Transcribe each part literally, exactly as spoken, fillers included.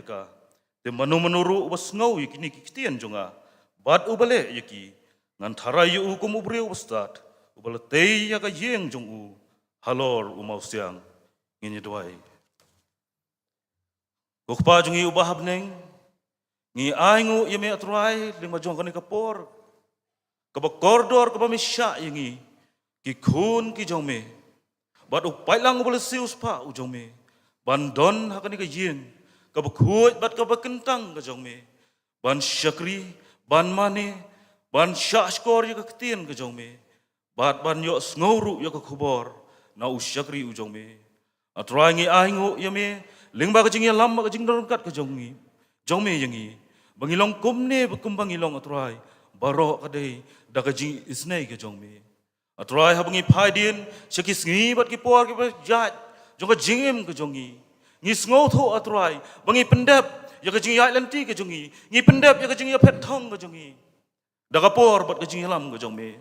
ka. Te mano mano ruh uba sngew ïa kine ki ktien jong nga bad uba leh ïa ki, ngan tharai ïa u kum u briew uba stad, uba la tei ïa ka ïing jong u halor u mawsiang. Ngin ïa duwai. Ko Kpa jong ngi uba ha bneng, ngi ainguh ïa me, A Trai, lyngba jong kane ka por kaba kordor kaba me shah ïa ngi, ki khun ki jong me, bad u paidlang uba la siewspah u jong me, ban don ha kane ka ïing kaba khuid bad kaba kyntang ka jong me, ban shakri, ban mane, ban shahshkor ïa ka ktien ka jong me, bad ban ïohsngew ruh ïa ka khubor na u shakri u jong me. A Trai, ngi ainguh ïa me lyngba ka jingïalam bad ka jingdon ryngkat ka jong ngi, jong me ïa ngi, ba ngi long kumne ba kumba ngi long, A Trai, baroh ka dei da ka jingisynei ka jong me. A Trai, haba ngi phai dien sha ki sngi bad ki por kiba ïaid jong ka jingim ka jong ngi, ngi sngewthuh, A Trai, ba ngi pyndep ïa ka jingïaid lynti ka jong ngi, ngi pyndep ïa ka jingïaphet thong ka jong ngi da ka por bad ka jingïalam ka jong me.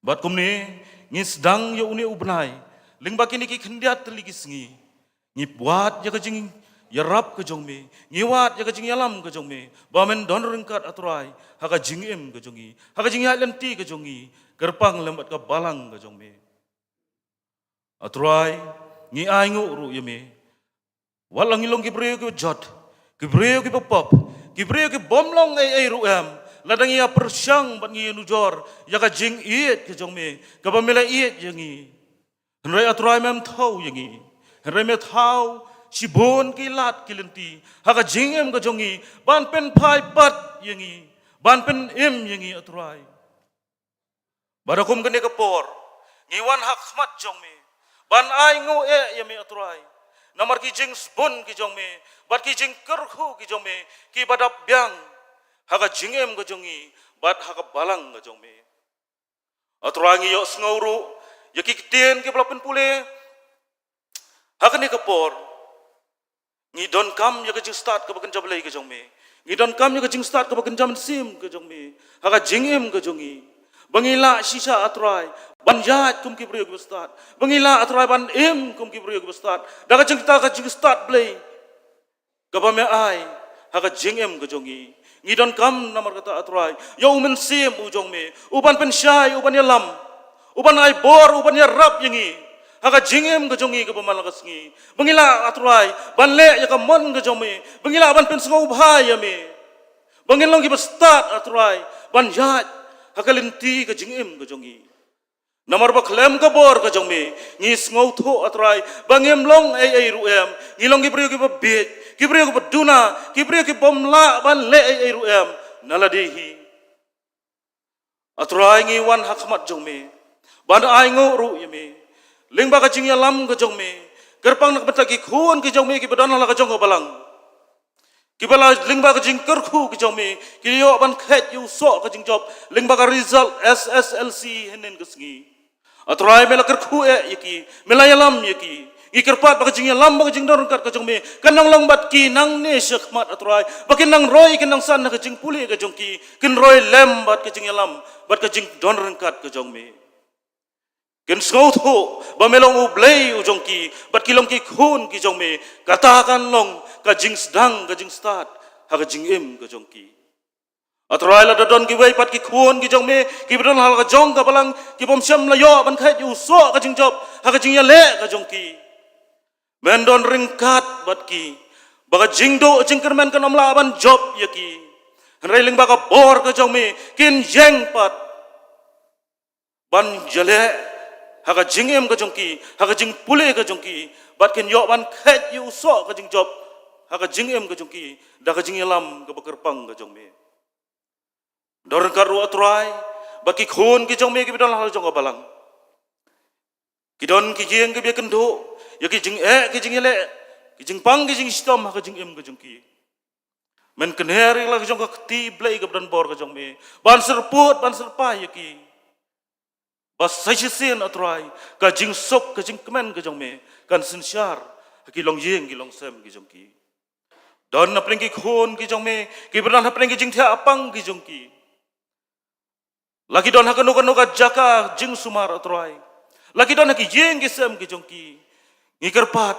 Bad kumne, ngi sdang ïa une u bnai lyngba kine ki khyndiat tylli ki sngi. Ngi wad ïa ka jingïarap ka jong me, ngi wad ïa ka jingïalam ka jong me, ba men don ryngkat, A Trai, ha ka jingim ka jong ngi, ha ka jingïaid lynti ka jong ngi, kyrpang lem bad ka balang ka jong me. A Trai, ngi ainguh ruh ïa me, wat la ngi long ki briew kiba jot, ki briew kiba pop, ki briew ki bym long ei ei ruh em, lada ngi ïa pyrshang bad ngi ïa nujor ïa ka jingïeit ka jong me kaba me la ïeit ïa ngi. Hynrei, A Trai, mem thaw ïa ngi. Hynrei me thaw shibun ki lad ki lynti ha ka jingim ka jong ngi, ban pynphai pat ïa ngi, ban pynim ïa ngi, A Trai. Bad ha kum kane ka por, ngi wan ha khmat jong me ban ainguh eh ïa me, A Trai, namar ki jingsbun ki jong me bad ki jingkyrkhu ki jong me kiba dap biang ha ka jingim ka jong ngi bad ha ka balang ka jong me. A Trai, ngi ïohsngew ruh ïa ki ktien kiba la pynpule ha kane ka por. Ngi donkam ïa ka jingstad kaba kynja blei ka jong me. Ngi donkam ïa ka jingstad kaba kynja mynsiem ka jong me ha ka jingim ka jong ngi, ba ngi lah shisha, A Trai, ban ïaid kum ki briew kiba stad, ba ngi lah, A Trai, ban im kum ki briew kiba stad da ka jingta ka jingstad blei kaba me ai ha ka jingim ka jong ngi. Ngi donkam namar kata, A Trai, ïa u Mynsiem u jong me, u ban pynshai, u ban ïalam, u ban ai bor, u ban ïarap ïa ngi ha ka jingim ka jong ngi kaba man la ka sngi, ba ngi lah, A Trai, ban leh ïa ka mon ka jong me, ba ngi lah ban pynsngewbha ïa me, ba ngin long kiba stad, A Trai, ban ïaid ha ka lynti ka jingim ka jong ngi. Namar ba khlem ka bor ka jong me, ngi sngewthuh, A Trai, ba ngim long ei ei ruh em. Ngi long ki briew kiba bieit, ki briew kiba duna, ki briew ki bym lah ban leh ei ei ruh em na lade hi. A Trai, ngi wan ha khmat jong me ban ainguh ruh ïa me lyngba ka jingïalam ka jong me, kyrpang na ka bynta ki khun ki jong me kiba don ha la ka jong ka balang, kiba la lyngba ka jingkyrkhu ka jong me ki ïoh ban kheit ïa u soh ka jingjop lyngba ka result S S L C hynnin ka sngi. A Trai, me la kyrkhu eh ïa ki, me la ïalam ïa ki. Ngi kyrpad ba ka jingïalam bad ka jingdon ryngkat ka jong me kan nang long bad ki nangne sha khmat, A Trai, ba kin nang roi, kin nang san ha ka jingpule ka jong ki, kin roi lem bad ka jingïalam bad ka jingdon ryngkat ka jong me. Kin sngewthuh ba me long U Blei u jong ki bad ki long ki khun ki jong me. Kata kan long ka jingsdang ka jingstad ha ka jingim ka jong ki. A Trai, lada don kiwei pat ki khun ki jong me kiba don ha la ka jong ka balang, ki bym shym la ïoh ban kheit ïa u soh ka jingjop ha ka jingïaleh ka jong ki, men don ryngkat bad ki, ba ka jingduh jingkyrmen kan ym lah ban jop ïa ki. Hynrei lyngba ka bor ka jong me kin ïeng pat ban ïaleh ha ka jingim ka jong ki, ha ka jingpule ka jong ki, bad kin ïoh ban kheit ïa u soh ka jingjop ha ka jingim ka jong ki da ka jingïalam kaba kyrpang ka jong me. Don ryngkat ruh, A Trai, bad ki khun ki jong me kiba don ha la jong ka balang, ki don ki ïing kiba ïakynduh ïa ki jingeh ki jingïaleh, ki jingpang ki jingshitom ha ka jingim ka jong ki. Men kner ïa la ka jong ka kti Blei kaba don bor ka jong me ban syrpud ban syrpai ïa ki, ba sa shisien, A Trai, ka jingsuk ka jingkmen ka jong me kan synshar ha ki longïing ki longsem ki jong ki. Don hapdeng ki khun ki jong me kiba don hapdeng ki jingthiah pang ki jong ki, la ki don ha kano kano ka jaka jingsumar, A Trai, la ki don ha ki ïing ki sem ki jong ki. Ngi kyrpad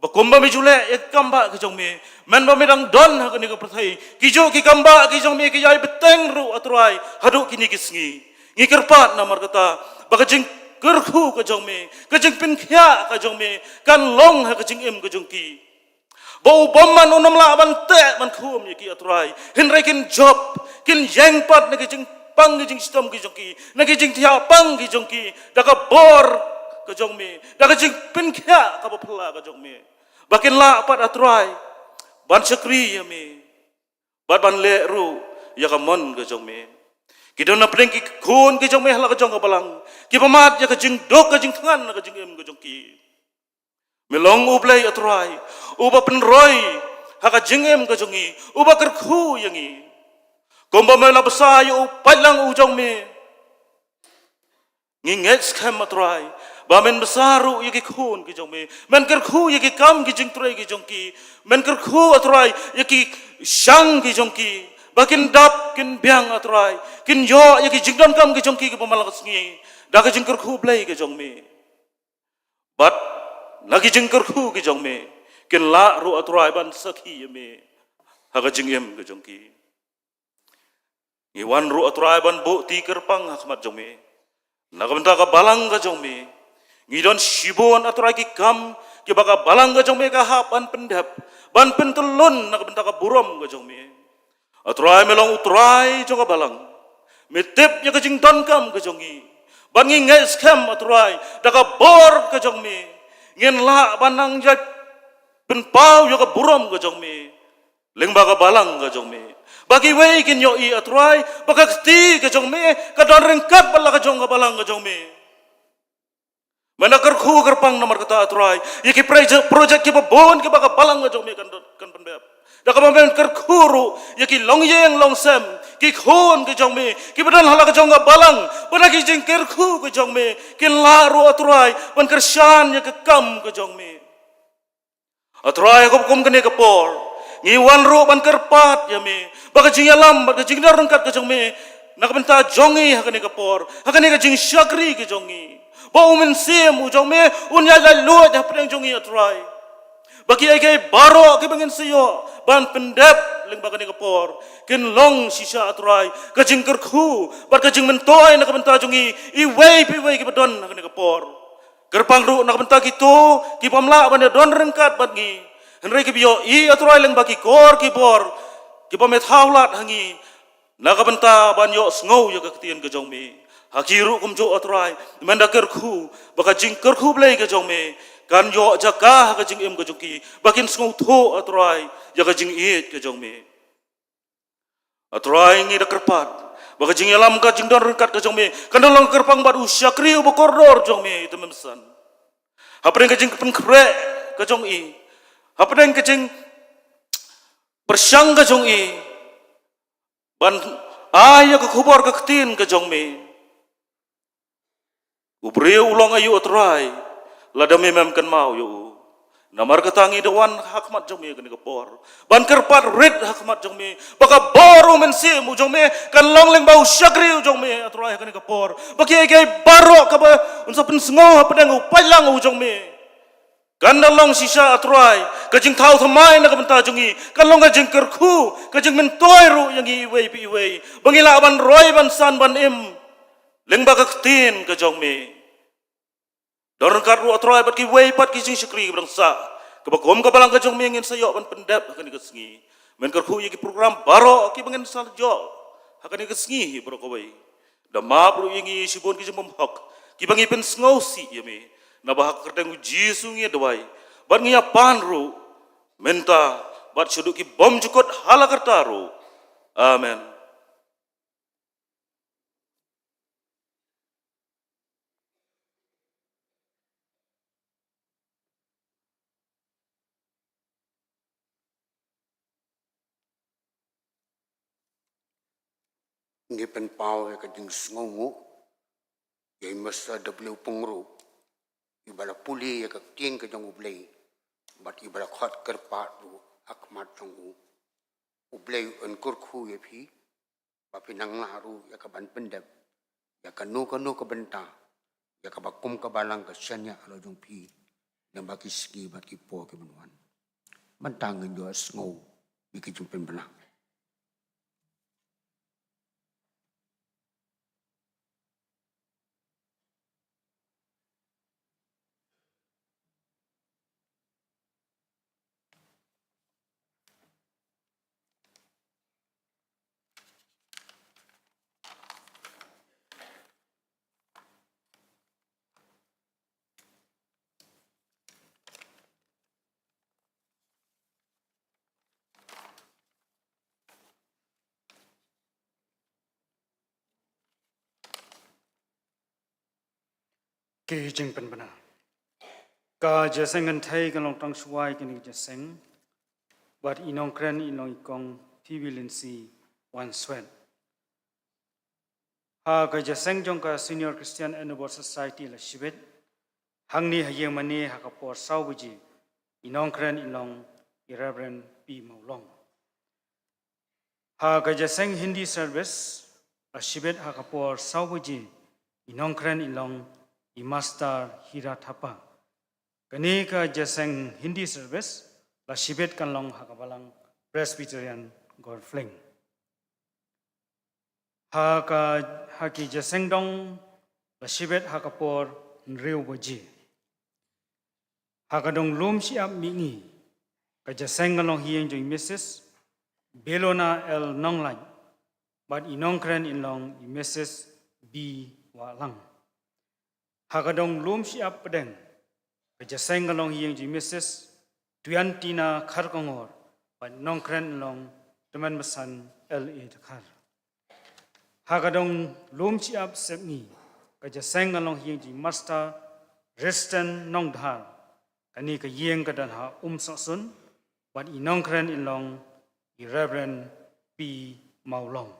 Ba kumba me ju leh ïa ki kambah ki jong me, mynba me dang don ha kane ka pyrthei, ki juh ki kambah ki jong me ki ïai bteng ruh, A Trai, haduh kine ki sngi. Ngi kyrpad namar kata ba ka jingkyrkhu ka jong me, ka jingpynkhiah ka jong me, kan long ha ka jingim ka jong ki. Ba u bymman un ym lah ban teh ban khum ïa ki, A Trai, hynrei kin jop, kin ïeng pat na ki jingpang ki jingshitom ki jong ki, na ki jingthiah pang ki jong ki, da ka bor ka jong me, da ka jingpynkhiah kaba phylla ka jong me. Ba kin lah pat, A Trai, ban shakri ïa me, bad ban leh ruh ïa ka mon ka jong me. Ki don na pdeng ki khun ki jong me ha la ka jong ka balang, kiba mad ïa ka jingduk ka jingthngan na ka jingim ka jong ki. Me long U Blei, A Trai, uba pynroi ha ka jingim ka jong ngi, uba kyrkhu ïa ngi. Kumba me la bsa ïa u paidlang u jong me, ngi ngeit skhem, A Trai, ba men bsa ruh ïa ki khun ki jong me, men kyrkhu ïa ki kam ki jingtrei ki jong ki, men kyrkhu, A Trai, ïa ki shang ki jong ki, ba kin dap kin biang, A Trai, kin ïoh ïa ki jingdonkam ki jong ki kiba man la ka sngi, da ka jingkyrkhu Blei ka jong me. Bad na ki jingkyrkhu ki jong me, kin lah ruh, A Trai, ban sakhi ïa me ha ka jingim ka jong ki. Ngi wan ruh, A Trai, ban buh kti kyrpang ha khmat jong me na ka bynta ka balang ka jong me. Ngi don shibun, A Trai, ki kam kiba ka balang ka jong me ka hap ban pyndep, ban pyntyllun na ka bynta ka burom ka jong me. A Trai, me long U Trai jong ka balang. Me tip ïa ka jingdonkam ka jong ngi. Bad ngi ngeit skhem, A Trai, da ka bor ka jong me, ngin lah ban nang ïai pynpaw ïa ka burom ka jong me lyngba ka balang ka jong me. Ba kiwei kin ïohi, A Trai, ba ka kti ka jong me ka don ryngkat bad la ka jong ka balang ka jong me. Me la kyrkhu kyrpang namar kata, A Trai, ïa ki projek, projek kiba bun kiba ka balang ka jong me kan don, kan pynbeit. Da kaba men kyrkhu ruh ïa ki longïing longsem, ki khun ki jong me kiba don ha la ka jong ka balang, ba na ki jingkyrkhu ki jong me kin lah ruh, A Trai, ban kyrshan ïa ka kam ka jong me. A Trai, ha kaba kum kane ka por, ngi wan ruh ban kyrpad ïa me ba ka jingïalam bad ka jingdon ryngkat ka jong me na ka bynta jong ngi ha kane ka por, ha kane ka jingshakri ka jong ngi, ba U Mynsiem u jong me un ïaid laitluid hapdeng jong ngi, A Trai. Ba kiei kiei baroh kiba ngin sa ïoh ban pyndep lyngba kane ka por kin long shisha, A Trai, ka jingkyrkhu bad ka jingmyntoi na ka bynta jong ngi iwei pa iwei kiba don ha kane ka por. Kyrpang ruh na ka bynta kito ki bym lah ban ïadon ryngkat bad ngi, hynrei kiba ïohi, A Trai, lyngba ki kor ki bor kiba me thaw lad ha ngi na ka bynta ban ïohsngew ïa ka ktien ka jong me. Ha ki ruh kumjuh, A Trai, men da kyrkhu ba ka jingkyrkhu Blei ka jong me kan ïoh jaka ha ka jingim ka jong ki, ba kin sngewthuh, A Trai, ïa ka jingïeit ka jong me. A Trai, ngi da kyrpad ba ka jingïalam, ka jingdon ryngkat ka jong me kan da long kyrpang bad u shakri uba kordor jong me, Kynrad Mynsiem, hapdeng ka jingpynkhreh ka jong i, hapdeng ka jingpyrshang ka jong i, ban ai ïa ka khubor ka ktien ka jong me. U briew u long aïu, A Trai, lada me mem kynmaw ïa u? Namar kata ngi da wan ha khmat jong me kane ka por ban kyrpad rit ha khmat jong me ba ka bor U Mynsiem u jong me kan long lyngba u shakri u jong me, A Trai, ha kane ka por, ba kiei kiei baroh kaba un sa pynsngew hapdeng u paidlang u jong me kan da long shisha, A Trai, ka jingthaw thymmai na ka bynta jong ngi, kan long ka jingkyrkhu, ka jingmyntoi ruh ïa ngi iwei pa iwei ba ngi lah ban roi, ban san, ban im lyngba ka ktien ka jong me. Don ryngkat ruh, A Trai, bad kiwei pat ki jingshakri kiba dang sah, kaba kum ka balang ka jong me ngin sa ïoh ban pyndep ha kane ka sngi. Men kyrkhu ïa ki program baroh kiba ngin sa ïoh ha kane ka sngi baroh kawei. Da map ruh ïa ngi shibun ki jingbymhok kiba ngi pynsngewsih ïa me. Naba ha ka kyrteng U Jisu ngi duwai bad ngi ïapan ruh mynta bad shaduh ki bymjukut ha la karta ruh. Amen. Ngi pynpaw ïa ka jingsngewnguh ïa i Mister W Pyngrope, iba la pule ïa ka ktien ka jong U Blei bad iba la khot kyrpad ruh ha khmat jong u. U Blei un kyrkhu ïa phi ba phin nang lah ruh ïa ka ban pyndep ïa kano kano ka bynta ïa kaba kum ka balang ka shaniah halor jong phi. lyngba ki sngi bad ki por ki ban wan. Mynta ngin ïohsngew ïa ki jingpynbna. Ki jingpynbna. Ka jingïaseng kynthei kan long tang shuwa ïa kane ka jingïaseng. Bad i nongkren in long i Kong Phoebe Lindsay Wanswet. Ha ka jingïaseng jong ka Senior Christian Endeavour Society la shibit hangne ha ïing mane ha ka por saw baje, i nongkren in long i Reverend P Mawlong. Ha ka jingïaseng Hindi service la shibit ha ka por saw baje, i nongkren in long i Master Hira Thapa. Kane ka jingïaseng Hindi service la shibit kan long ha ka Balang Presbyterian Gorfling. Ha ka, ha ki jingïaseng dong la shibit ha ka por hynriew baje. Ha ka dong lum shyiap mihngi, ka jingïaseng kan long ha ïing jong i Missus Belona L Nonglait, bad i nongkren in long i Missus B Wahlang. Ha ka dong lum shyiap pdeng, ka jingïaseng kan long ha ïing jong i Missus Tuyantina Kharkongor, bad i nongkren in long Tymmen Basan L A Dkhar. Ha ka dong lum shyiap sepngi, ka jingïaseng kan long ha ïing jong i Master Risten Nongdhar, kane ka ïing ka don ha Umsohsun, bad i nongkren in long i Reverend P Mawlong.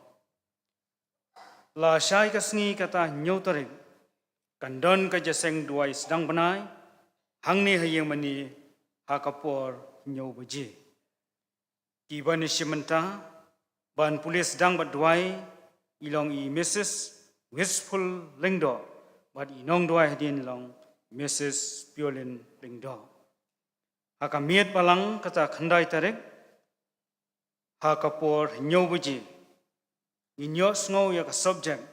Lashai ka sngi kata hynñiew tarik, kan don ka jingïaseng duwai sdang bnai hangne ha ïing mane ha ka por hynñiew baje. Ki ban ïashim bynta ban pule sdang bad duwai i long i Missus Wistful Lyngdoh, bad i nongduwai hadien i long Missus Piolin Lyngdoh. Ha ka miet balang kata khyndai tarik, ha ka por hynñiew baje, ngin ïohsngew ïa ka subject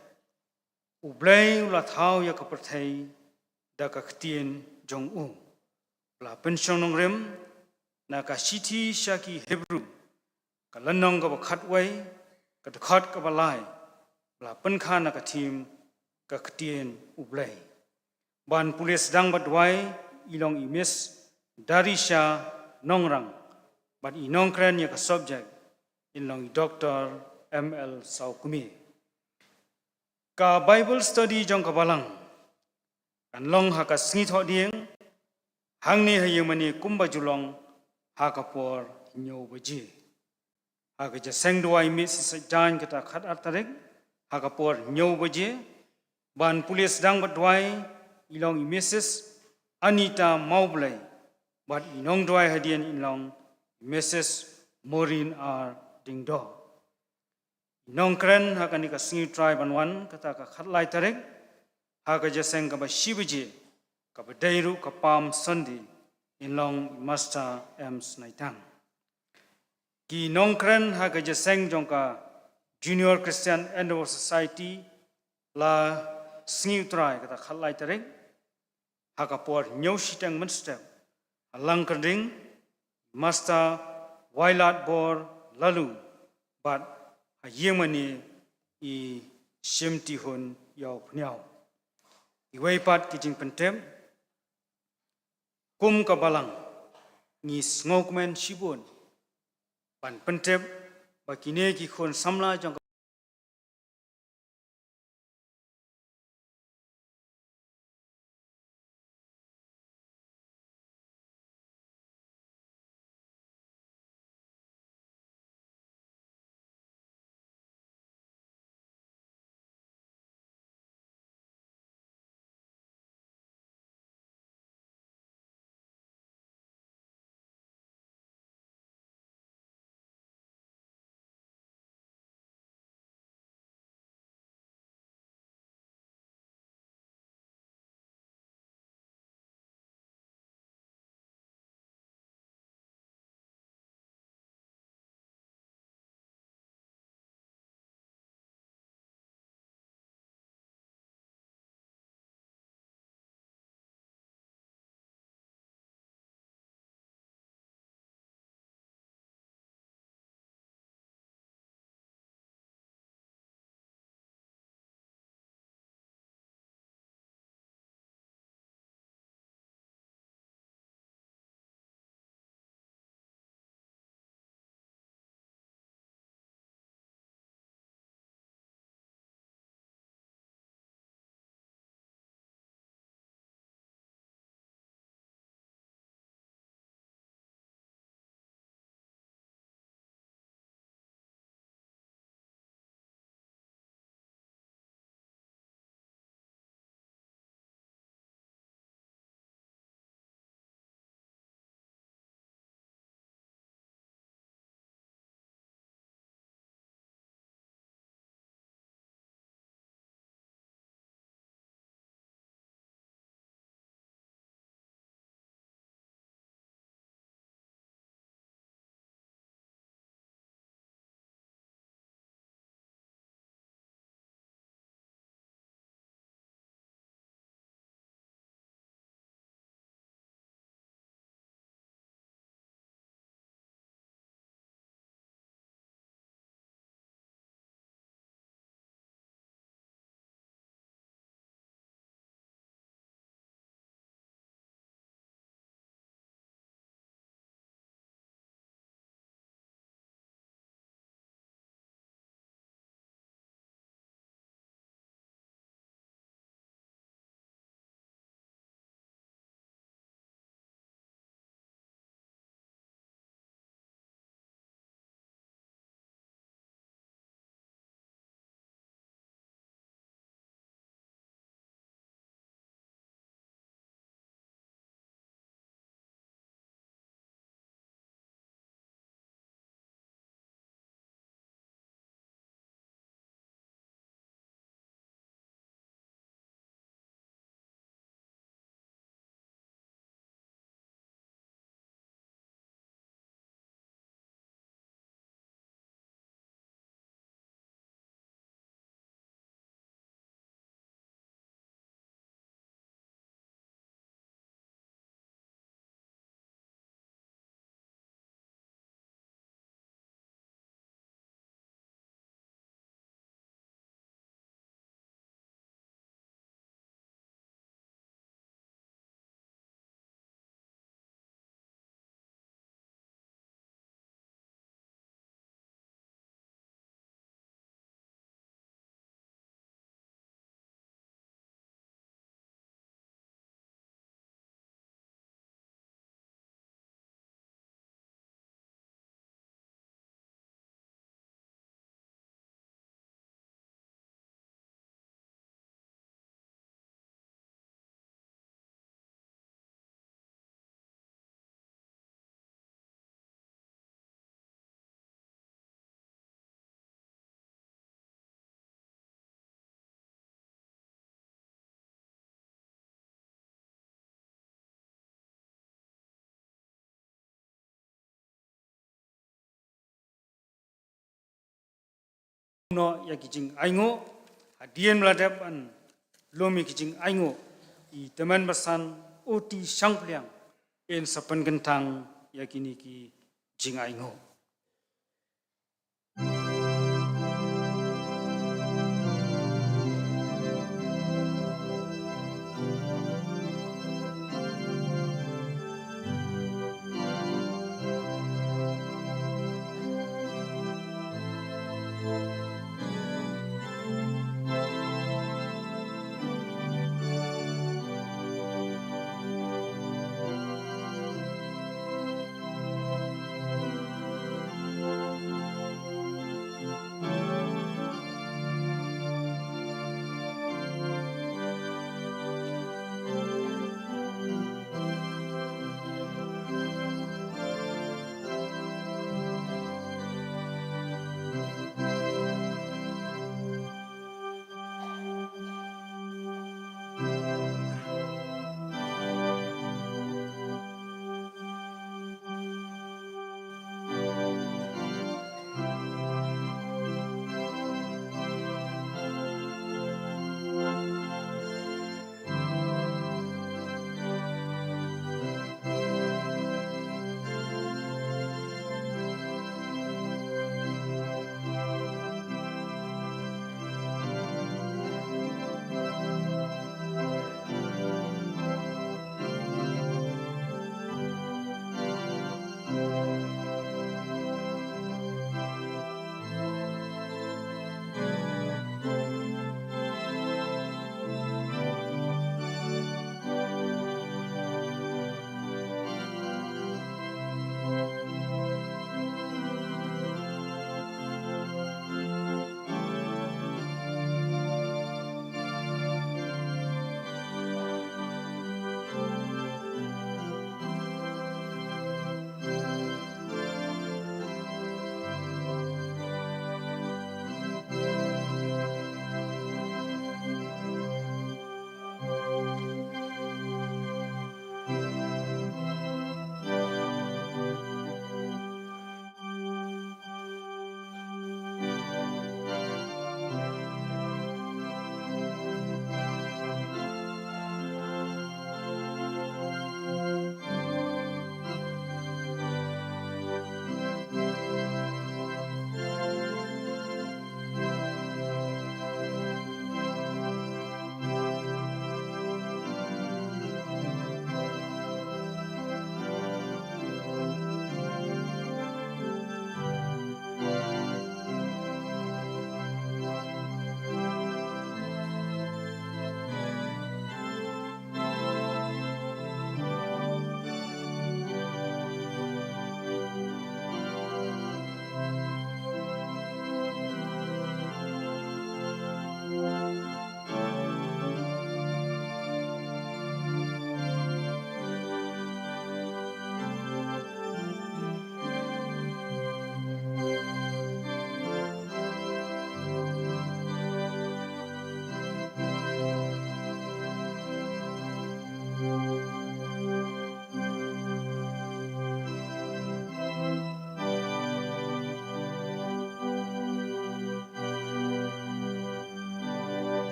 U Blei u la thaw ïa ka pyrthei da ka ktien jong u. Ba la pynshong nongrim na ka shithi sha ki Hebru, ka lynnong kaba khatwei, ka dkhot kaba lai, ba la pynkha na ka thim ka ktien U Blei. Ban pule sdang bad duwai i long i Miss Darisha Nongrang, bad i nongkren ïa ka subject in long i Doctor M L Sawkmie. Ka Bible study jong ka balang kan long ha ka sngi Thohdieng hangne ha ïing mane kumba ju long ha ka por hynñiew baje. Ha ka jingïaseng duwai miet shi saitjaiñ kata khatar tarik, ha ka por hynñiew baje, ban pule sdang bad duwai i long i Missus Anita Mawblei, bad i nongduwai hadien i long i Missus Maureen R Lyngdoh. I nongkren ha kane ka sngi U Trai ban wan kata ka khatlai tarik, ha ka jingïaseng kaba shi baje, kaba dei ruh ka Palm Sunday, in long i Master M Snaitang. Ki nongkren ha ka jingïaseng jong ka Junior Christian Endeavour Society la sngi U Trai kata khatlai tarik, ha ka por hynñiew shiteng mynstep, ha Langkyrding, Master Wailadbor Laloo, bad ha ïing mane i Shimtihun Ïawphniaw. Iwei pat ki jingpyntip, kum ka balang ngi sngewkmen shibun ban pyntip ba kine ki khun samla jong ka Noh ïa ki jingainguh, hadien ba la dep ban lum ïa ki jingainguh, i tymmen basan Uti Shangpliang in sa pynkyntang ïa kine ki jingainguh.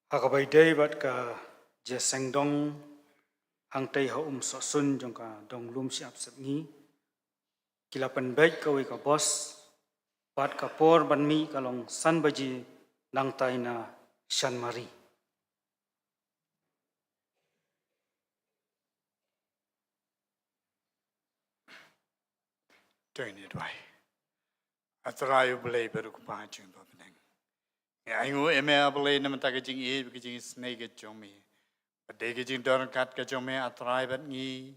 Ha kaba ïadei bad ka jingïaseng dong hangtei ha um sohsun jong ka dong lum shyiap sepngi, ki la pynbeit kawei ka bos, bad ka por ban mih ka long san baje nangtai na shan mari. To ngin ïa duwai. A Trai U Blei ba dei u Kpa jong ngi ba bneng, ngi ainguh ïa me A Blei namar ka jingïeit bad ka jingisynei ka jong me. Bad dei ka jingdon ryngkat ka jong me A Trai bad ngi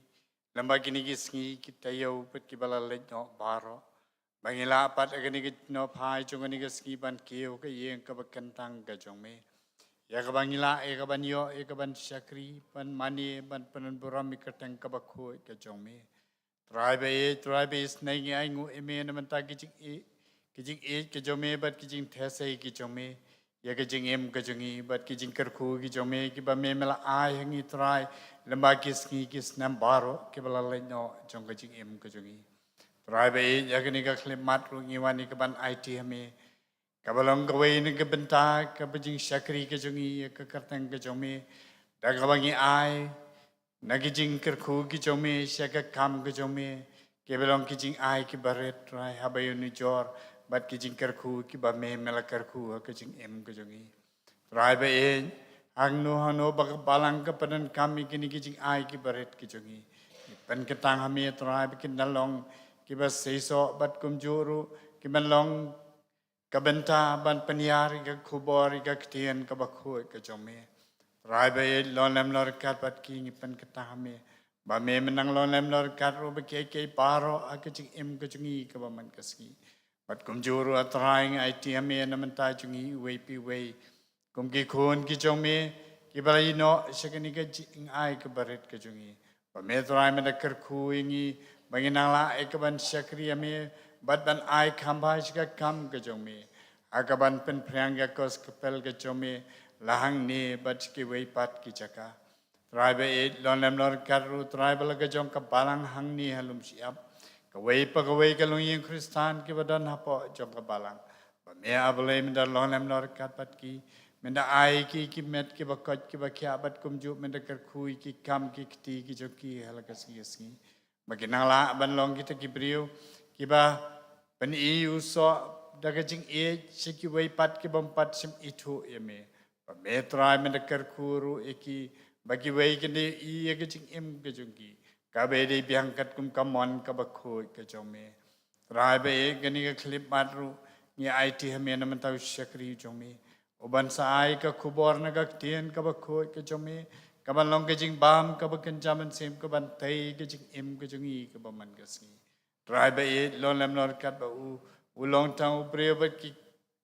lem bad kine ki sngi ki taïew bad kiba la leit noh baroh, ba ngin lah pat ha kane ka jingnohphai jong kane ka sngi ban kiew ha ka ïing kaba kyntang ka jong me, ïa kaba ngin lah ïa ka ban ïoh, ïa ka ban shakri, ban mane, ban pynburom ïa ka kyrteng kaba khuid ka jong me. Trai ba ïeit, Trai ba isynei, ngi ainguh ïa me na bynta ki jingïeit, ki jingïeit ki jong me bad ki jingtheh sei ki jong me ïa ka jingim ka jong ngi bad ki jingkyrkhu ki jong me kiba me me la ai ha ngi Trai, lyngba ki sngi ki snem baroh kiba la leit noh jong ka jingim ka jong ngi. Trai ba ïeit, ïa kane ka khyllipmat ruh ngi wan ïa ka ban aiti ha me, kaba long kawei na ka bynta kaba jingshakri ka jong ngi ïa ka kyrteng ka jong me, da kaba ngi ai na ki jingkyrkhu ki jong me sha ka kam ka jong me, kiba long ki jingai kiba rit Trai haba ïanujor bad ki jingkyrkhu kiba me me la kyrkhu ha ka jingim ka jong ngi. Trai ba ïeit, hangno hangno ba ka balang ka pyndonkam ïa kine ki jingai kiba rit ki jong ngi, ngi pynkyntang ha me Trai ba kin da long kiba seisoh bad kumjuh ruh kin da long ka bynta ban pynïar ïa ka khubor ïa ka ktien kaba khuid ka jong me. Trai ba ïeit, long lem long ryngkat bad ki, ngi pynkyntang ha me ba me men nang long lem long ryngkat ruh bad kiei kiei baroh ha ka jingim ka jong ngi kaba man ka sngi. Bad kumjuh ruh a Trai ngi aiti ha me na bynta jong ngi uwei pa uwei, kum ki khun ki jong me kiba la ïehnoh sha kane ka jingai kaba rit ka jong ngi, ba me Trai me da kyrkhu ïa ngi ba ngin nang lah ïa ka ban shakri ïa me bad ban ai kham bha sha ka kam ka jong me, ha ka ban pynphriang ïa ka gospel ka jong me la hangne bad sha kiwei pat ki jaka. Trai ba ïeit, long lem long ryngkat ruh Trai ba la ka jong ka balang hangne ha Lumshyiap, kawei pa kawei ka longïing Khristan kiba don hapoh jong ka balang, ba me A Blei men da long lem long ryngkat bad ki, men da ai ki ki met kiba koit kiba khiah bad kumjuh men da kyrkhu ïa ki kam ki kti ki jong ki ha la ka sngi ka sngi, ba kin nang lah ban long kita ki briew kiba pyni u soh da ka jingïeit sha kiwei pat kibym pat shym ithuh ïa me, ba me Trai men da kyrkhu ruh ïa ki ba kiwei kin da ïohi ïa ka jingim ka jong ki kaba dei biang katkum ka mon kaba khuid ka jong me. Trai ba ïeit, kane ka khyllipmat ruh ngi aiti ha me na bynta u shakri u jong me, u ban sa ai ka khubor na ka ktien kaba khuid ka jong me, ka ban long ka jingbam kaba kynja mynsiem, ka ban tei ka jingim ka jong ngi kaba man ka sngi. Trai ba ïeit, long lem long ryngkat bad u, u long tang u briew bad ki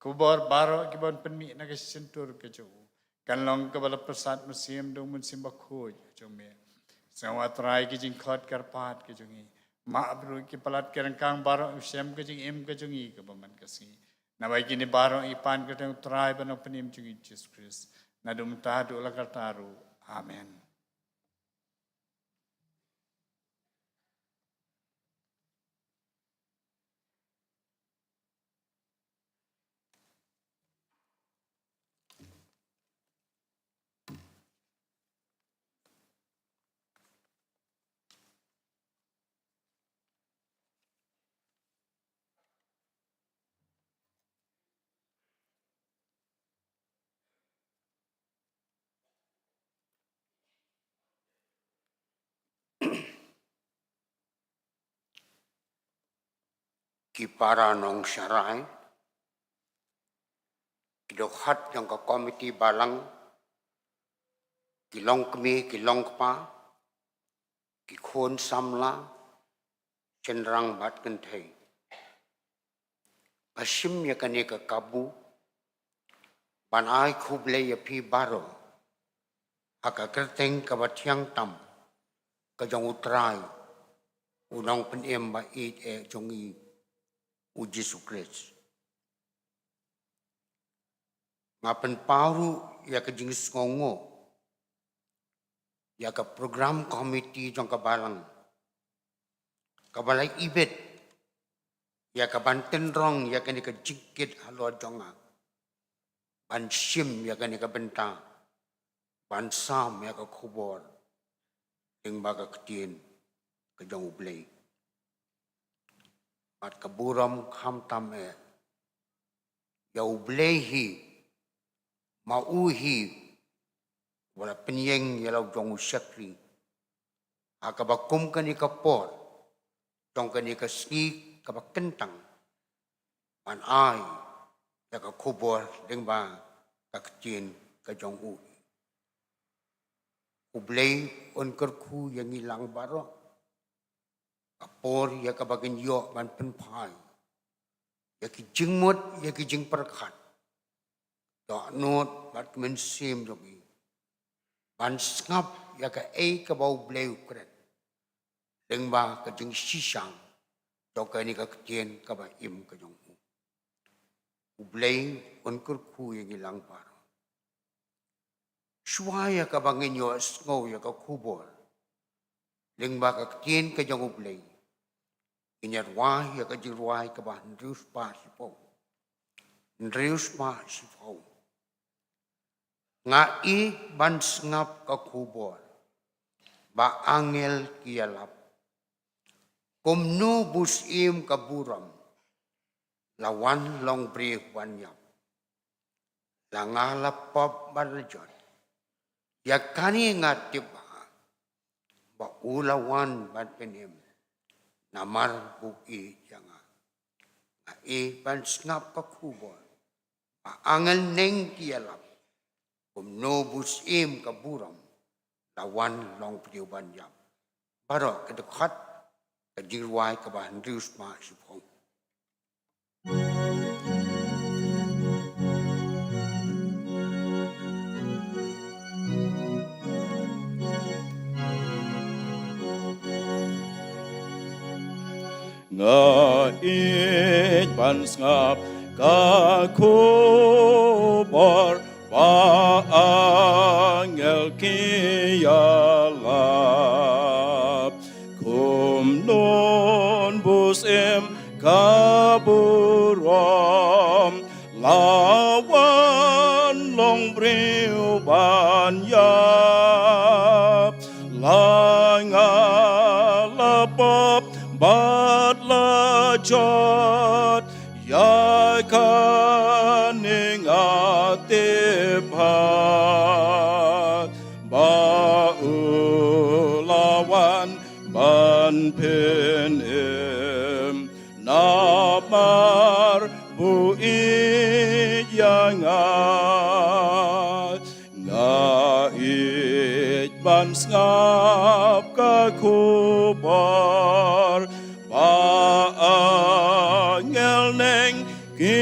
khubor baroh ki ban pynmih na ka shyntur ka jong u kan long kaba la pyrsad mynsiem da u Mynsiem Bakhuid ka jong me. Sngewbha Trai ki jingkhot kyrpad ka jong ngi, map ruh ki palat ki ryngkang baroh, u shem ka jingim ka jong ngi kaba man ka sngi. Naba ïa kine baroh ngi pan ka kyrteng u Trai bad u Nongpynim jong ngi Jisu Khrist, naduh mynta haduh la karta ruh. Amen. Ki para nongsharai, ki dkhot jong ka komiti balang, ki longkmie, ki longkpa, ki khun samla, shynrang bad kynthei. Nga shim ïa kane ka kabu ban ai khublei ïa phi baroh ha ka kyrteng kaba thiang tam ka jong u Trai, u Nongpynim ba ïeit eh jong ngi, u Jisu Khrist. Nga pynpaw ruh ïa ka jingsngewnguh ïa ka program komiti jong ka balang, kaba la ibit ïa ka ban tynrong ïa kane ka jingkit halor jong nga ban shim ïa kane ka bynta ban sam ïa ka khubor lyngba ka ktien ka jong U Blei. Bad ka burom khamtam eh ïa U Blei hi, ma u hi uba la pynïeng ïa la u jong u shakri ha kaba kum kane ka por jong kane ka sngi kaba kyntang ban ai ïa ka khubor lyngba ka ktien ka jong u. U Blei un kyrkhu ïa ngi lang baroh. Ka por ïa kaba ngin ïoh ban pynphai ïa ki jingmut, ïa ki jingpyrkhat, dohnud bad ka mynsiem jong ngi ban sngap ïa kaei kaba U Blei u kren lyngba ka jingshisha jong kane ka ktien kaba im ka jong u. U Blei un kyrkhu ïa ngi lang baroh. Shuwa ïa kaba ngin ïohsngew ïa ka khubor lyngba ka ktien ka jong U Blei, ngin ïa rwai ïa ka jingrwai kaba hynriew spah shiphew. Hynriew spah shiphew. Nga ïeit ban sngap ka khubor ba angel ki ïalap. Kumno bu syiem ka burom la wan long briew ban ïap. La nga la pop bad la jot. Ïa kane nga tip bha ba u la wan ban pynim. Namar bu ïeit ïa nga. Nga ïeit ban sngap ka khubor ba angel neng ki ïalap. Kumno bu syiem ka burom la wan long briew ban ïap. Baroh ki dkhot ka jingrwai kaba hynriew spah shiphew. Nga ïeit ban sngap ka khubor ba angel ki ïalap. Kumno bu syiem ka burom la wan long briew ban ïap. La nga la pop bad la jot. Ïa kane nga tip bha ba u la wan ban pynim. Namar bu ïeit ïa nga. Nga ïeit ban sngap ka khubor ba angel neng ki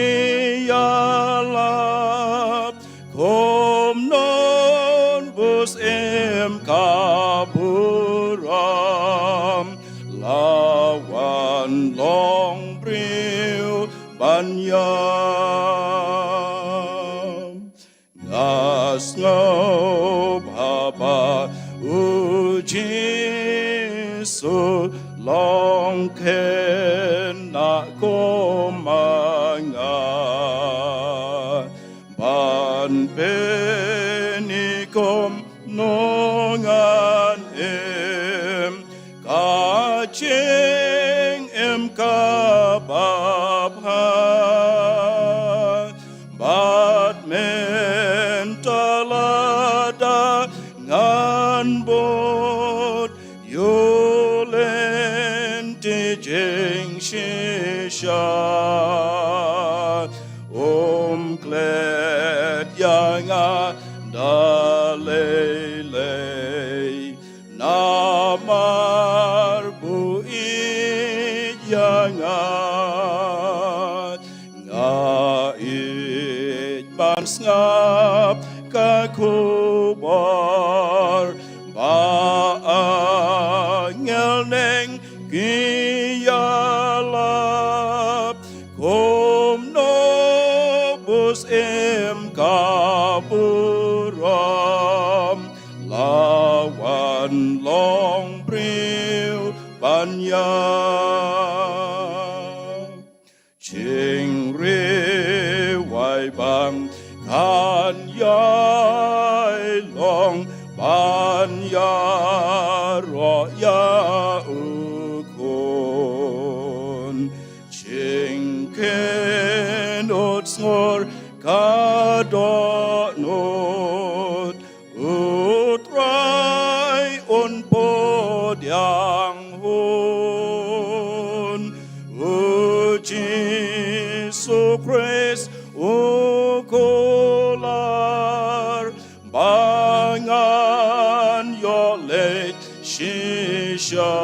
ïalap. Kumno bu syiem ka burom la wan long briew ban ïap. Nga sngewbha ba u Jisu long khynnah kum ma nga. Ban pyni kumno ngan im ka jingim kaba bha. Bad mynta lada ngan bud ïa u lynti jingshisha, um klet ïa nga da lei lei. Namar bu ïeit ïa nga, nga ïeit ban sngap ka khubor ba angel neng ki ïalap. Kumno bu syiem ka burom la wan long briew ban ïap. Jingriewai bang kan ïai long ban ïaroh ïa u khun. Jingkynnoh sngur ka dohnud, U Trai un pdiang hun. U Jisu Khrist u kular ba ngan ïoh leit shisha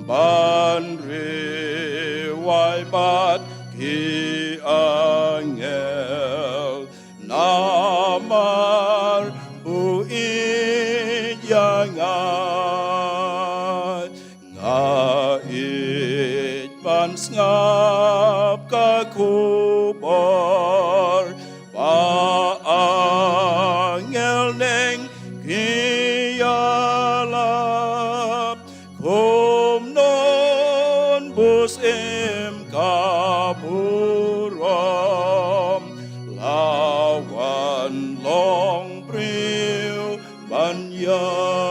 ban riewai bad ki angel. Namar bu ïeit ïa nga, Sngap ka khubor ba angel neng ki ïalap, kumno bus im ka burom, la wan long briew ban ïap.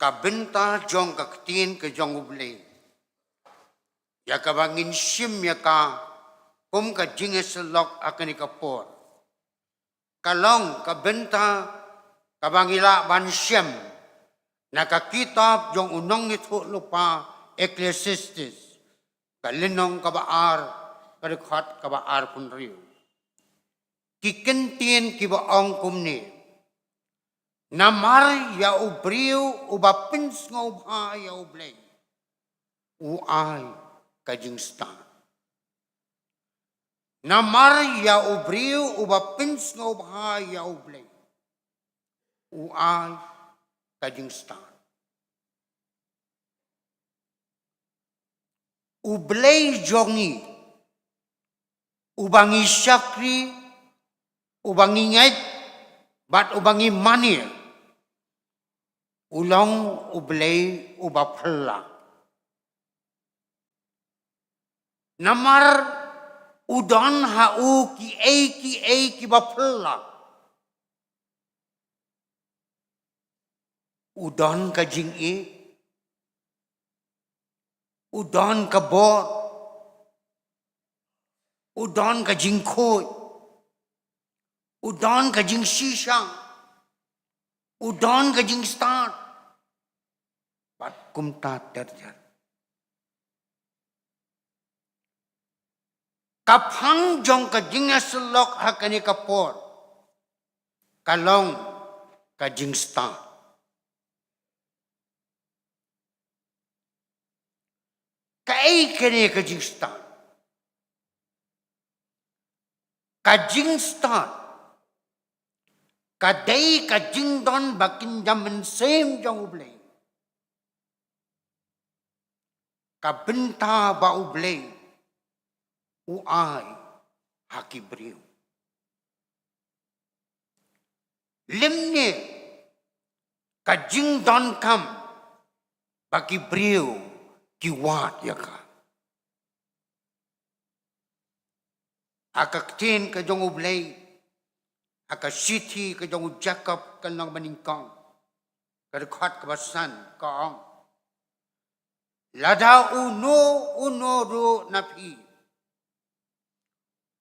Ka bynta jong ka ktien ka jong U Blei, ïa kaba ngin shim ïa ka kum ka jingïasyllok ha kane ka por, ka long ka bynta kaba ngi lah ban shem na ka kitab jong u nongïathuhlypa Ecclesiastes, ka lynnong kaba ar, ka dkhot kaba arphew hynriew. Ki kyntien kiba ong kumne: Namar ïa u briew uba pynsngewbha ïa U Blei, u ai ka jingstad. Namar ïa u briew uba pynsngewbha ïa U Blei, u ai ka jingstad. U Blei jong ngi, uba ngi shakri, uba ngi ngeit, bad uba ngi mane, u long U Blei uba phylla. Namar u don ha u kiei kiei kiba phylla. U don ka jingïeit, u don ka bor, u don ka jingkhuid, u don ka jingshisha, u don ka jingstad, bad kumta ter ter. Ka phang jong ka jingïasyllok ha kane ka por ka long ka jingstad. Kaei kane ka jingstad? Ka jingstad ka dei ka jingdon ba kynja mynsiem jong U Blei. Ka bynta ba U Blei u ai ha ki briew. Lymne ka jingdonkam ba ki briew ki wad ïa ka. Ha ka ktien ka jong U Blei, ha ka shithi ka jong u Jakob ka lynnong banyngkong, ka dkhot kaba san ka ong: Lada uno uno ruh na phi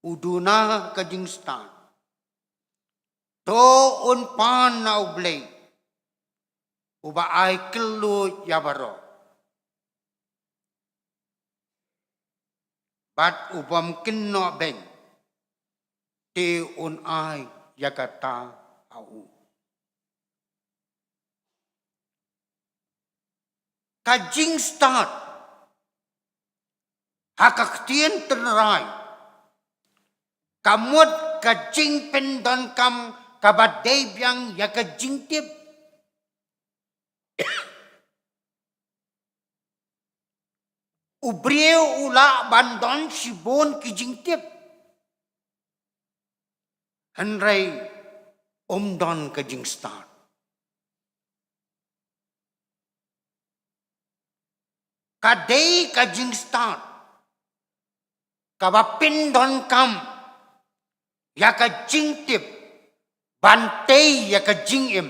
u duna ka jingstad, to un pan na U Blei uba ai kylluid ïa baroh, bad u bym kynnoh beiñ, te un ai ïa kata ha u. Ka jingstad ha ka ktien tynrai ka mut ka jingpyndonkam kaba dei biang ïa ka jingtip. U briew u lah ban don shibun ki jingtip, hynrei um don ka jingstad. Ka dei ka jingstad kaba pyndonkam ïa ka jingtip ban tei ïa ka jingim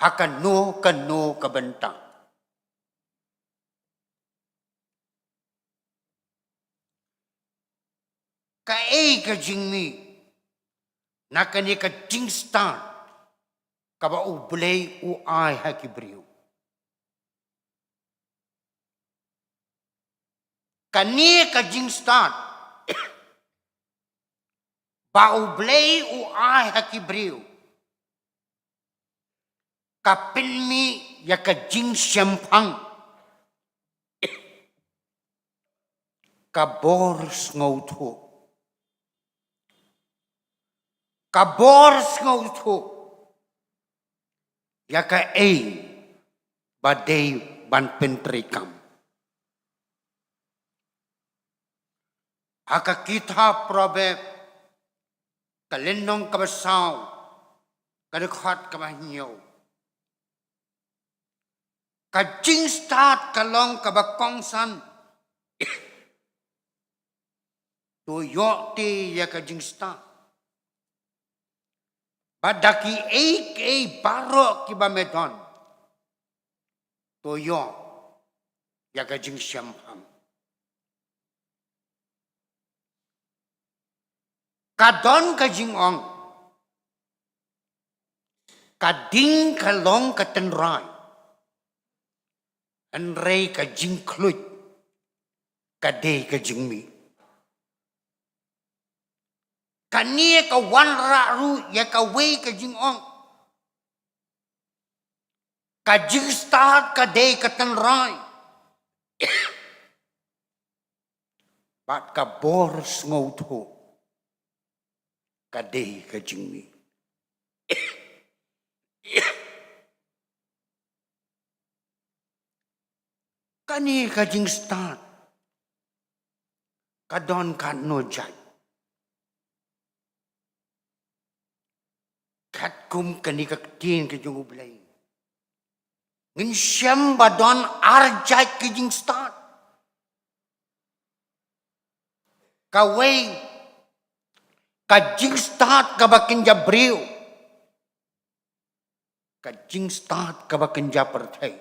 ha kano kano ka bynta. Kaei ka jingmih na kane ka jingstad kaba U Blei u ai ha ki briew? Kane ka jingstad ba U Blei u ai ha ki briew ka pynmih ïa ka jingshemphang, ka bor sngewthuh, Ka bor sngewthuh ïa kaei ba dei ban pyntreikam. Ha ka kitab Proverb, ka lynnong kaba saw, ka dkhot kaba hynñiew. Ka jingstad ka long kaba kongsan. To ïoh te ïa ka jingstad. Bad da kiei kiei baroh kiba me don, to ïoh ïa ka jingshemphang. Ka don ka jingong, ka ding ka long ka tynrai, hynrei ka jingkhluit ka dei ka jingmih. Kane ka wanrah ruh ïa kawei ka jingong. Ka jingstad ka dei ka tynrai. Bad ka bor sngewthuh ka dei ka jingmih. Kane ka jingstad ka don katno jait. Katkum kane ka ktien ka jong U Blei, ngin shem ba don ar jait ka jingstad. Kawei, ka jingstad kaba kynja briew. Ka jingstad kaba kynja pyrthei.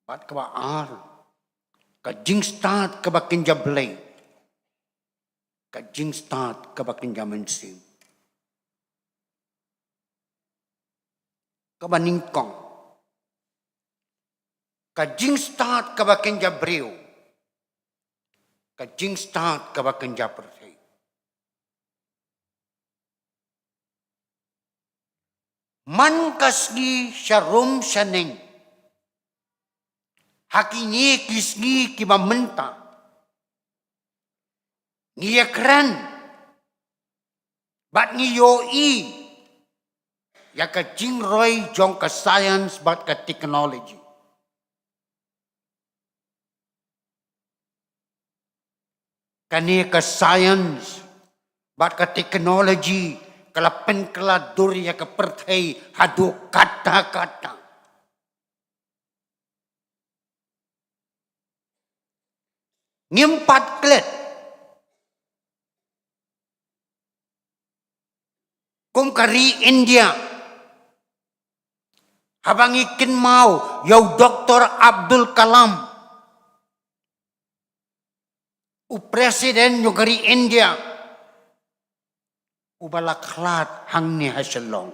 Bad kaba ar, ka jingstad kaba kynja Blei. Ka jingstad kaba kynja mynsiem. Kaba nyngkong, ka jingstad kaba kynja briew. Ka jingstad kaba kynja pyrthei. Man ka sngi sharum shaneng, ha kine ki sngi kiba mynta, ngi ïakren bad ngi ïohi ïa ka jingroi jong ka science bad ka technology. Kane ka science bad ka technology ka la pynkylla dur ïa ka pyrthei haduh katta katta. Ngim pat klet kum ka ri India, haba ngi kynmaw ïa u Doktor Abdul Kalam, u President jong ka ri India, uba la khlad hangne ha Shillong.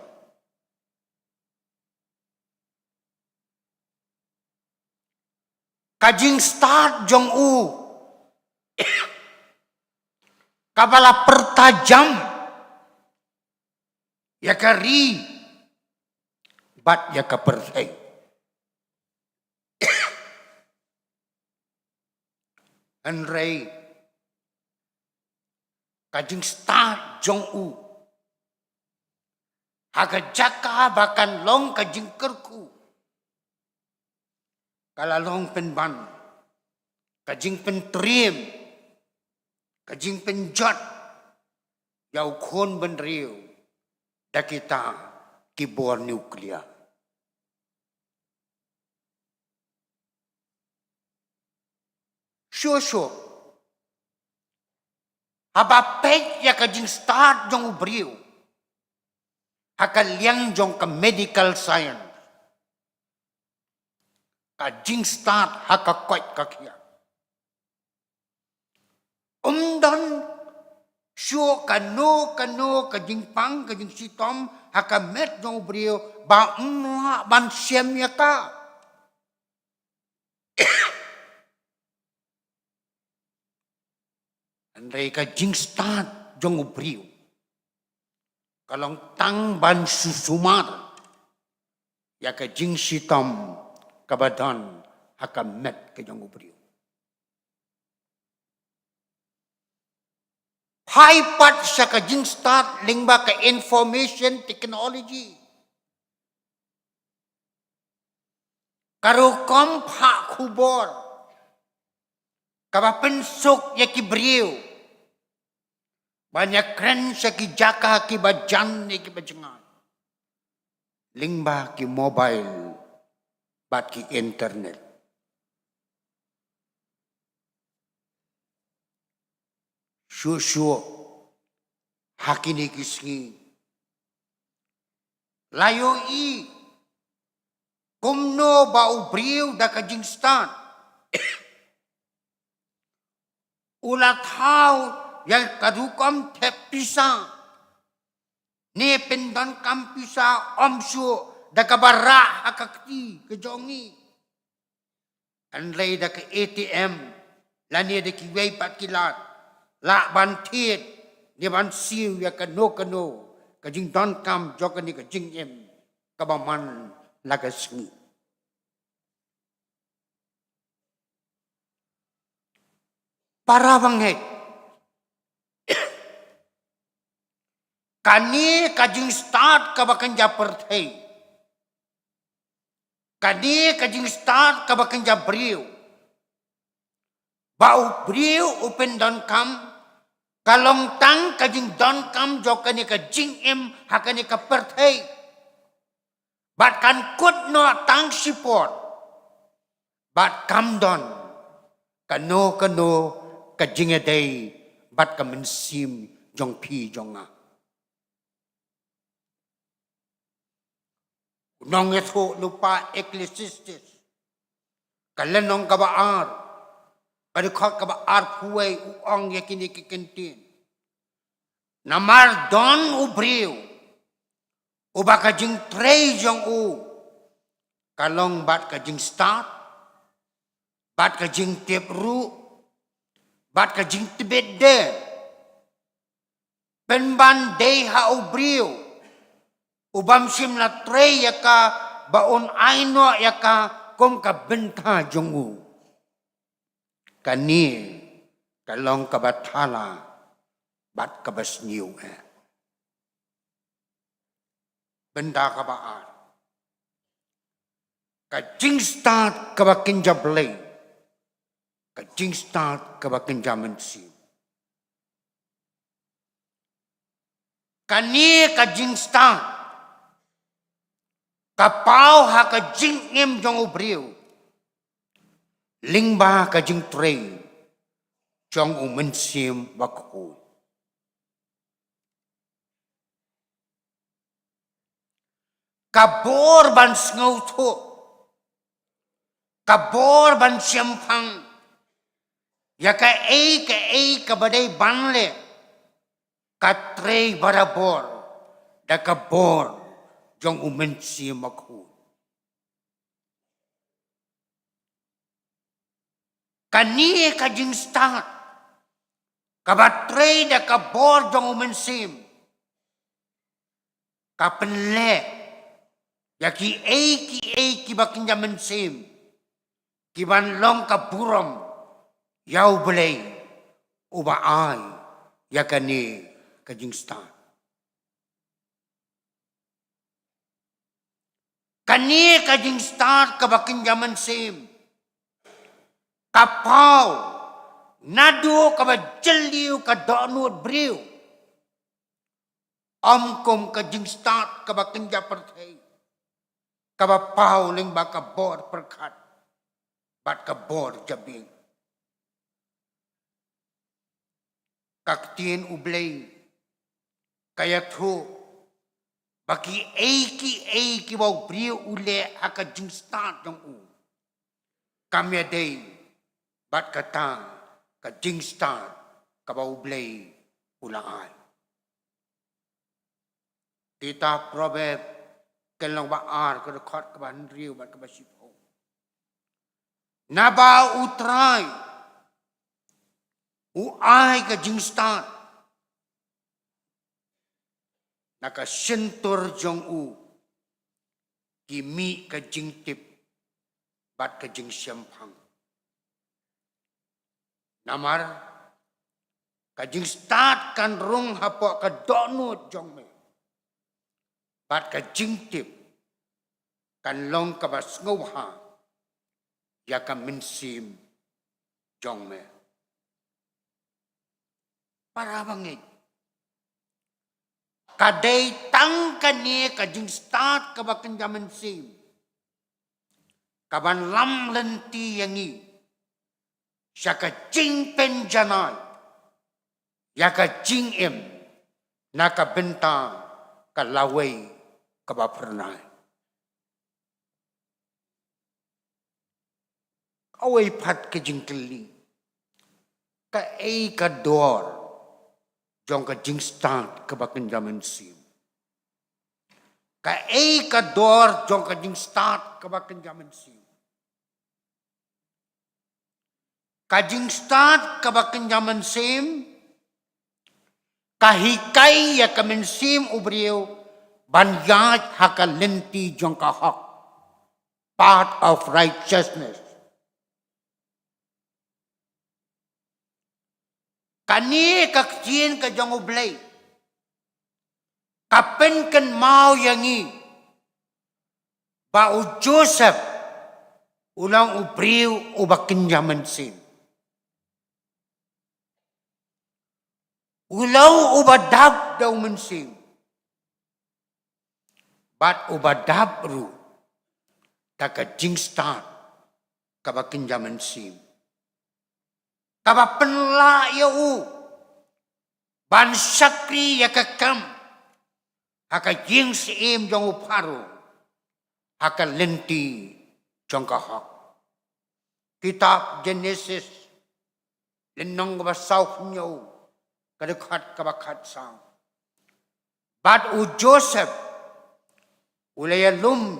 Ka jingstad jong u kaba la pyrta jam ïa ka ri bad ïa ka pyrthei. Hynrei ka jingstad jong u ha ka jaka ba kan long ka jingkyrkhu, ka la long pynban ka jingpyntriem, ka jingpynjot ïa u khun bynriew da kita ki bor nuclear. Shuh shuh, haba peit ïa ka jingstad jong u briew ha ka liang jong ka medical science, ka jingstad ha ka koit ka khiah, ym don shuh kano kano ka jingpang ka jingshitom ha ka met jong u briew ba ym lah ban shem ïa ka. Hynrei ka jingstad jong u briew ka long tang ban shu sumar ïa ka jingshitom kaba don ha ka met ka jong u briew. Phai pat sha ka jingstad lyngba ka information technology. Ka rukom phah khubor kaba pynsuk ïa ki briew ban ïakren sha ki jaka kiba jan ne kiba jngai lyngba ki mobile bad ki internet. Shuh shuh ha kine ki sngi la ïohi kumno ba u briew da ka jingstad u la thaw ïa ka rukom thep pisa ne pyndonkam pisa ym shuh da kaba rah ha ka kti ka jong ngi. Hynrei da ka A T M lane da kiwei pat ki lad lah ban thied ne ban siew ïa kano kano ka jingdonkam jong kane ka jingim kaba man la ka sngi. Para bangeit, kane ka jingstad kaba kynja pyrthei, kane ka jingstad kaba kynja briew, ba u briew u pyndonkam, ka long tang ka jingdonkam jong kane ka jingim ha kane ka pyrthei. Bad kan kut noh tang shipor. Bad kam don kano kano ka jingïadei bad ka mynsiem jong phi jong nga. U nongïathuhlypa Ecclesiastes, ka lynnong kaba ar, ka dkhot kaba arphew wei, u ong ïa kine ki kyntien: Namar don u briew uba ka jingtrei jong u ka long bad ka jingstad, bad ka jingtip ruh, bad ka jingtbit de. Pynban dei ha u briew u bym shym la trei ïa ka ba un ai noh ïa ka kum ka bynta jong u. Kane ka long kaba thala bad kaba sniew eh. Bynta kaba ar, ka jingstad kaba kynja Blei, ka jingstad kaba kynja mynsiem. Kane ka jingstad ka paw ha ka jingim jong u briew lyngba ka jingtrei jong u Mynsiem Bakhuid. Ka bor ban sngewthuh, ka bor ban shemphang ïa kaei kaei kaba dei ban leh, ka trei barabor da ka bor jong u Mynsiem Bakhuid. Kane ka jingstad kaba trei da ka bor jong u Mynsiem ka pynleh ïa kiei kiei kiba kynja mynsiem, kiban long ka burom ïa U Blei uba ai ïa kane ka jingstad. Kane ka jingstad kaba kynja mynsiem ka paw naduh kaba jylliew ka dohnud briew. Ym kum ka jingstad kaba kynja pyrthei kaba paw lyngba ka bor pyrkhat bad ka bor jabieng. Ka ktien U Blei ka ïathuh ba kiei kiei kiba u briew u leh ha ka jingstad jong u, kam ïadei bad kata ka jingstad kaba U Blei u la ai. Kita Proverb ka lynnong ba ar, ka dkhot kaba hynriew bad kaba shiphew. Naba U Trai u ai ka jingstad, na ka shyntur jong u ki mih ka jingtip bad ka jingshemphang. Namar Ka jingstad kan rung hapoh ka dohnud jong me, bad ka jingtip kan long kaba sngewbha ïa ka mynsiem jong me. Para bangeit, ka dei tang kane ka jingstad kaba kynja mynsiem kaban lam lynti ïa ngi sha ka jingpynjanai ïa ka jingim na ka bynta ka lawei kaba phyrnai. Kawei pat ka jingkylli, kaei ka dor jong ka jingstad kaba kynja mynsiem? Kaei ka dor jong ka jingstad kaba kynja mynsiem? Ka jingstad kaba kynja mynsiem ka hikai ïa ka mynsiem u briew ban ïaid ha ka lynti jong ka hok, path of righteousness. Kane ka ktien ka jong U Blei ka pynkynmaw ïa ngi ba u Joseph u long u briew uba kynja mynsiem. U long uba dap da u mynsiem, bad uba dap ruh da ka jingstad kaba kynja mynsiem, kaba pynlah ïa u ban shakri ïa ka kam ha ka ïing syiem jong u Pharaoh, ha ka lynti jong ka hok. Kitab Genesis, lynnong kaba saw hynñiew, ka dkhot kaba khatsaw. Bad u Joseph u la ïalum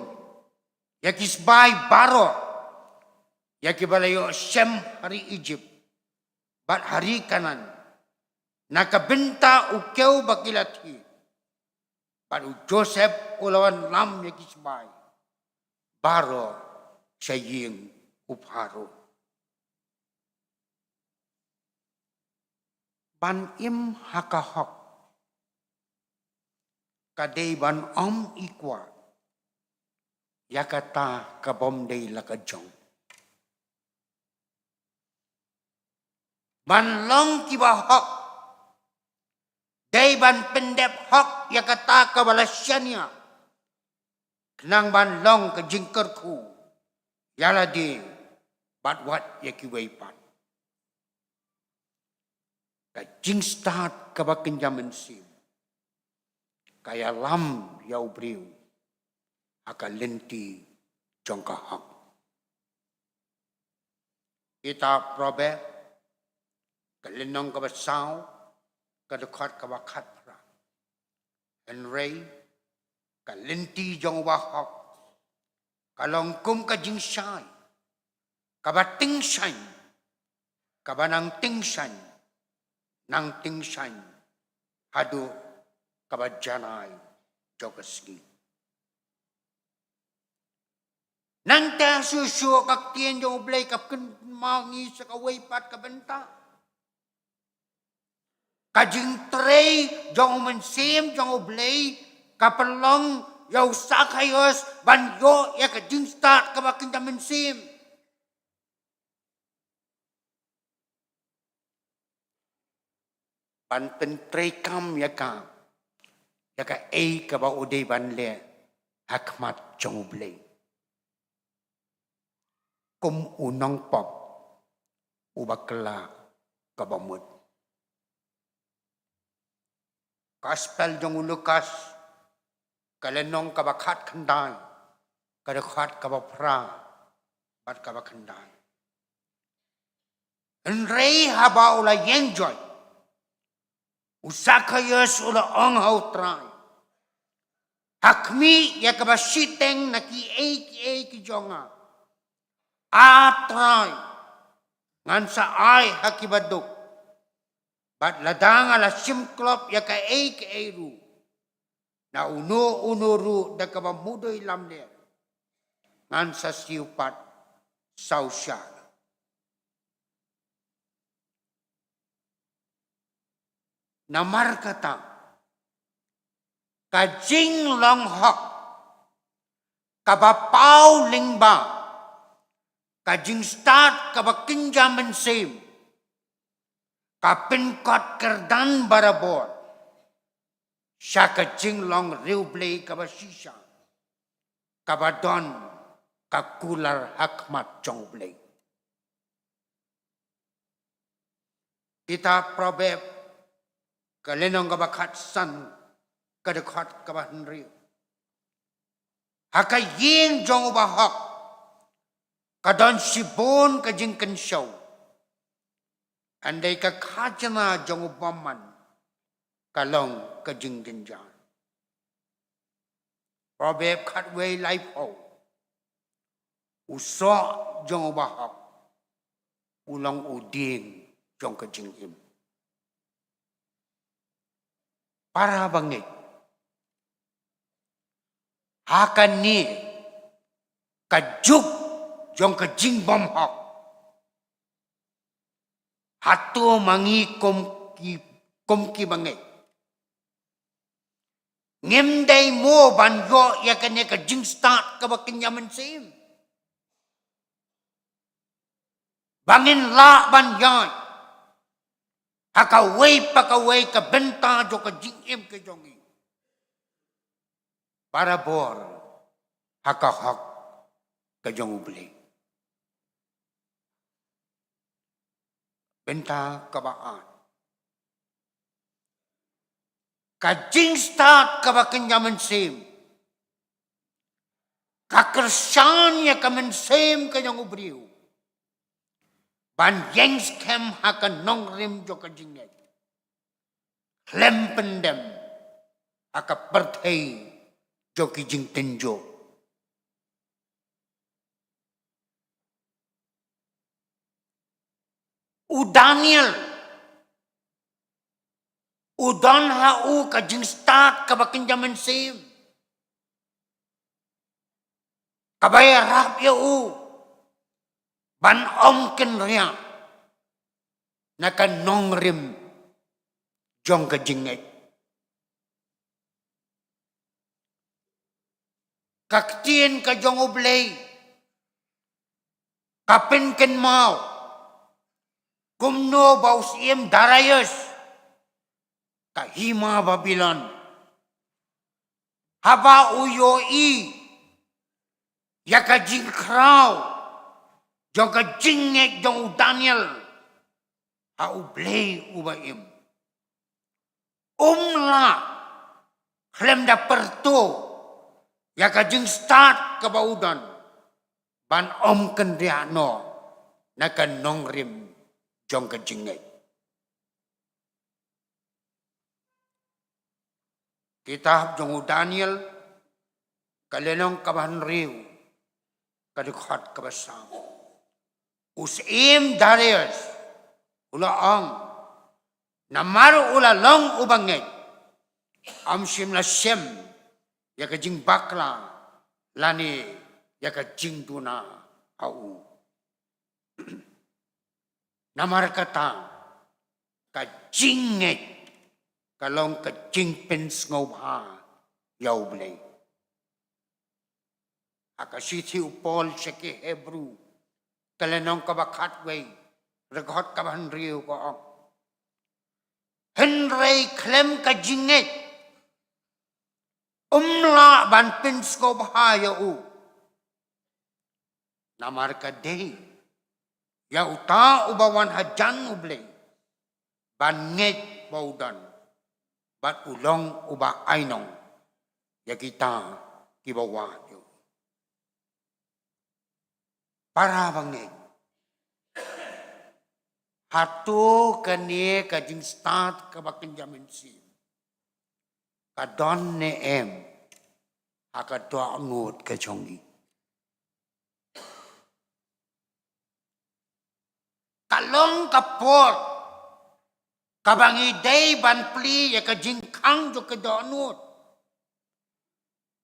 ïa ki sbai baroh, ïa kiba la ïoh shem ha ri Egypt bad ha ri Kanaan, na ka bynta u kew ba ki la thied. Bad u Joseph u la wan lam ïa ki sbai baroh sha ïing u Pharaoh. Ban im ha ka hok ka dei ban ym i kwah ïa kata ka bym dei la ka jong. Ban long kiba hok dei ban pyndep hok ïa kata kaba la shaniah, khnang ban long ka jingkyrkhu ïa lade bad wat ïa kiwei pat. Ka jingstad kaba kynja mynsiem ka ïalam ïa u briew ha ka lynti jong ka hok. Kitab Proverb, ka lynnong kaba saw, ka dkhot kaba khatphra. Hynrei ka lynti jong uba hok ka long kum ka jingshai kaba tyngshaiñ, kaba nang tyngshaiñ, nang tyngshaiñ haduh kaba janai jong ka sngi. Nangta shuh shuh ka ktien jong U Blei ka kynmaw ngi sa kawei pat ka bynta. Ka jingtrei jong u Mynsiem jong U Blei ka pynlong ïa u Sakhaios ban ïoh ïa ka jingstad kaba kynja mynsiem. Ban pyntreikam ïa ka, ïa kaei kaba u dei ban leh ha khmat jong U Blei. Kum u nongpop uba kylla kaba mut. Gospel jong u Lukas, ka lynnong kaba khatkhyndai, ka dkhot kaba phra bad kaba khyndai. Hynrei haba u la ïeng joit, u Sakhaios u la ong ha u Trai, ha khmih ïa kaba shiteng na kiei kiei ki jong nga, A Trai, ngan sa ai ha kiba duk. Bad lada nga la shim klop ïa kaei kaei ruh, na uno uno ruh da kaba mudui lamler, ngan sa siew pat saw shar. Namar kata, ka jinglong hok kaba paw lyngba ka jingstad kaba kynja mynsiem ka pynkot kyrdan barabor sha ka jinglong riewblei kaba shisha, kaba don ka kular ha khmat jong U Blei. Kitab Proverb, ka lynnong kaba khatsan, ka dkhot kaba hynriew: Ha ka ïing jong u bahok ka don shibun ka jingkynshew, hynrei ka khajna jong u bymman ka long ka jingjynjar. Proverb khatwei laiphew: U soh jong u bahok u long u dieng jong ka jingim. Para bangeit, ha kane ka juk jong ka jingbymhok, hato ma ngi kum ki, kum ki bangeit, ngim dei mo ban ïoh ïa kane ka jingstad kaba kynja mynsiem, ba ngin lah ban ïaid ha kawei pa kawei ka bynta jong ka jingim ka jong ngi, barabor ha ka hok ka jong U Blei? Bynta kaba ar: Ka jingstad kaba kynja mynsiem ka kyrshan ïa ka mynsiem ka jong u briew ban ïeng skhem ha ka nongrim jong ka jingngeit, khlem pyndem ha ka pyrthei jong ki jingtynjuh. U Daniel u don ha u ka jingstad kaba kynja mynsiem kaba ïarap ïa u ban ym kynriah na ka nongrim jong ka jingngeit. Ka ktien ka jong U Blei ka pynkynmaw kumno ba u syiem Darius ka hima Babilon, haba u ïohi ïa ka jingkhraw jong ka jingngeit jong u Daniel ha U Blei uba im, um lah khlem da pyrto ïa ka jingstad kaba u don ban ym kynriah noh na ka nongrim jong ka jingngeit. Kitab jong u Daniel, ka lynnong kaba hynriew, ka dkhot kaba saw. U syiem Darius u la ong, namar u la long uba ngeit, ym shym la shem ïa ka jingbakla lane ïa ka jingduna ha u. Namar kata, ka jingngeit ka long ka jingpynsngewbha ïa U Blei. Ha ka shithi u Paul sha ki Hebru, ka lynnong kaba khatwei, dkhot kaba hynriew ka ong, hynrei khlem ka jingngeit um lah ban pynsngewbha ïa u. Namar ka dei ïa uta uba wan hajan U Blei ban ngeit ba u don, bad u long uba ainong ïa kita kiba wad ïa u. Para bangeit, hato kane ka jingstad kaba kynja mynsiem ka don ne em ha ka dohnud ka jong ngi? Ka long ka por kaba ngi dei ban plie ïa ka jingkhang jong ka dohnud,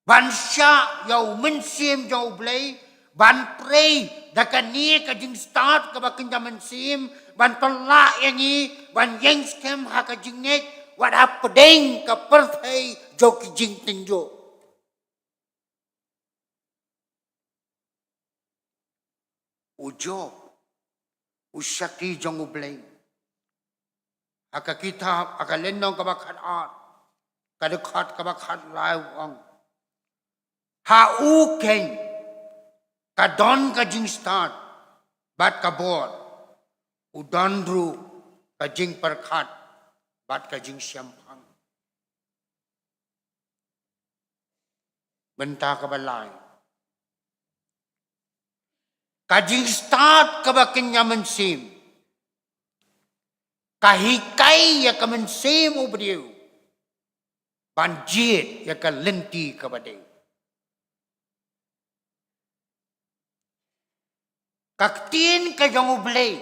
ban shah ïa u Mynsiem jong U Blei, ban trei da kane ka jingstad kaba kynja mynsiem ban pynlah ïa ngi ban ïeng skhem ha ka jingngeit, bad hapdeng ka pyrthei jong ki jingtynjuh. U Job, u shakri jong U Blei, ha ka kitab, ha ka lynnong kaba khatar, ka dkhot kaba khatlai u ong: Ha u keiñ ka don ka jingstad bad ka bor, u don ruh ka jingpyrkhat bad ka jingshemphang. Mynta kaba lai, ka jingstad kaba kynja mynsiem ka hikai ïa ka mynsiem u briew ban jied ïa ka lynti kaba dei. Ka ktien ka jong U Blei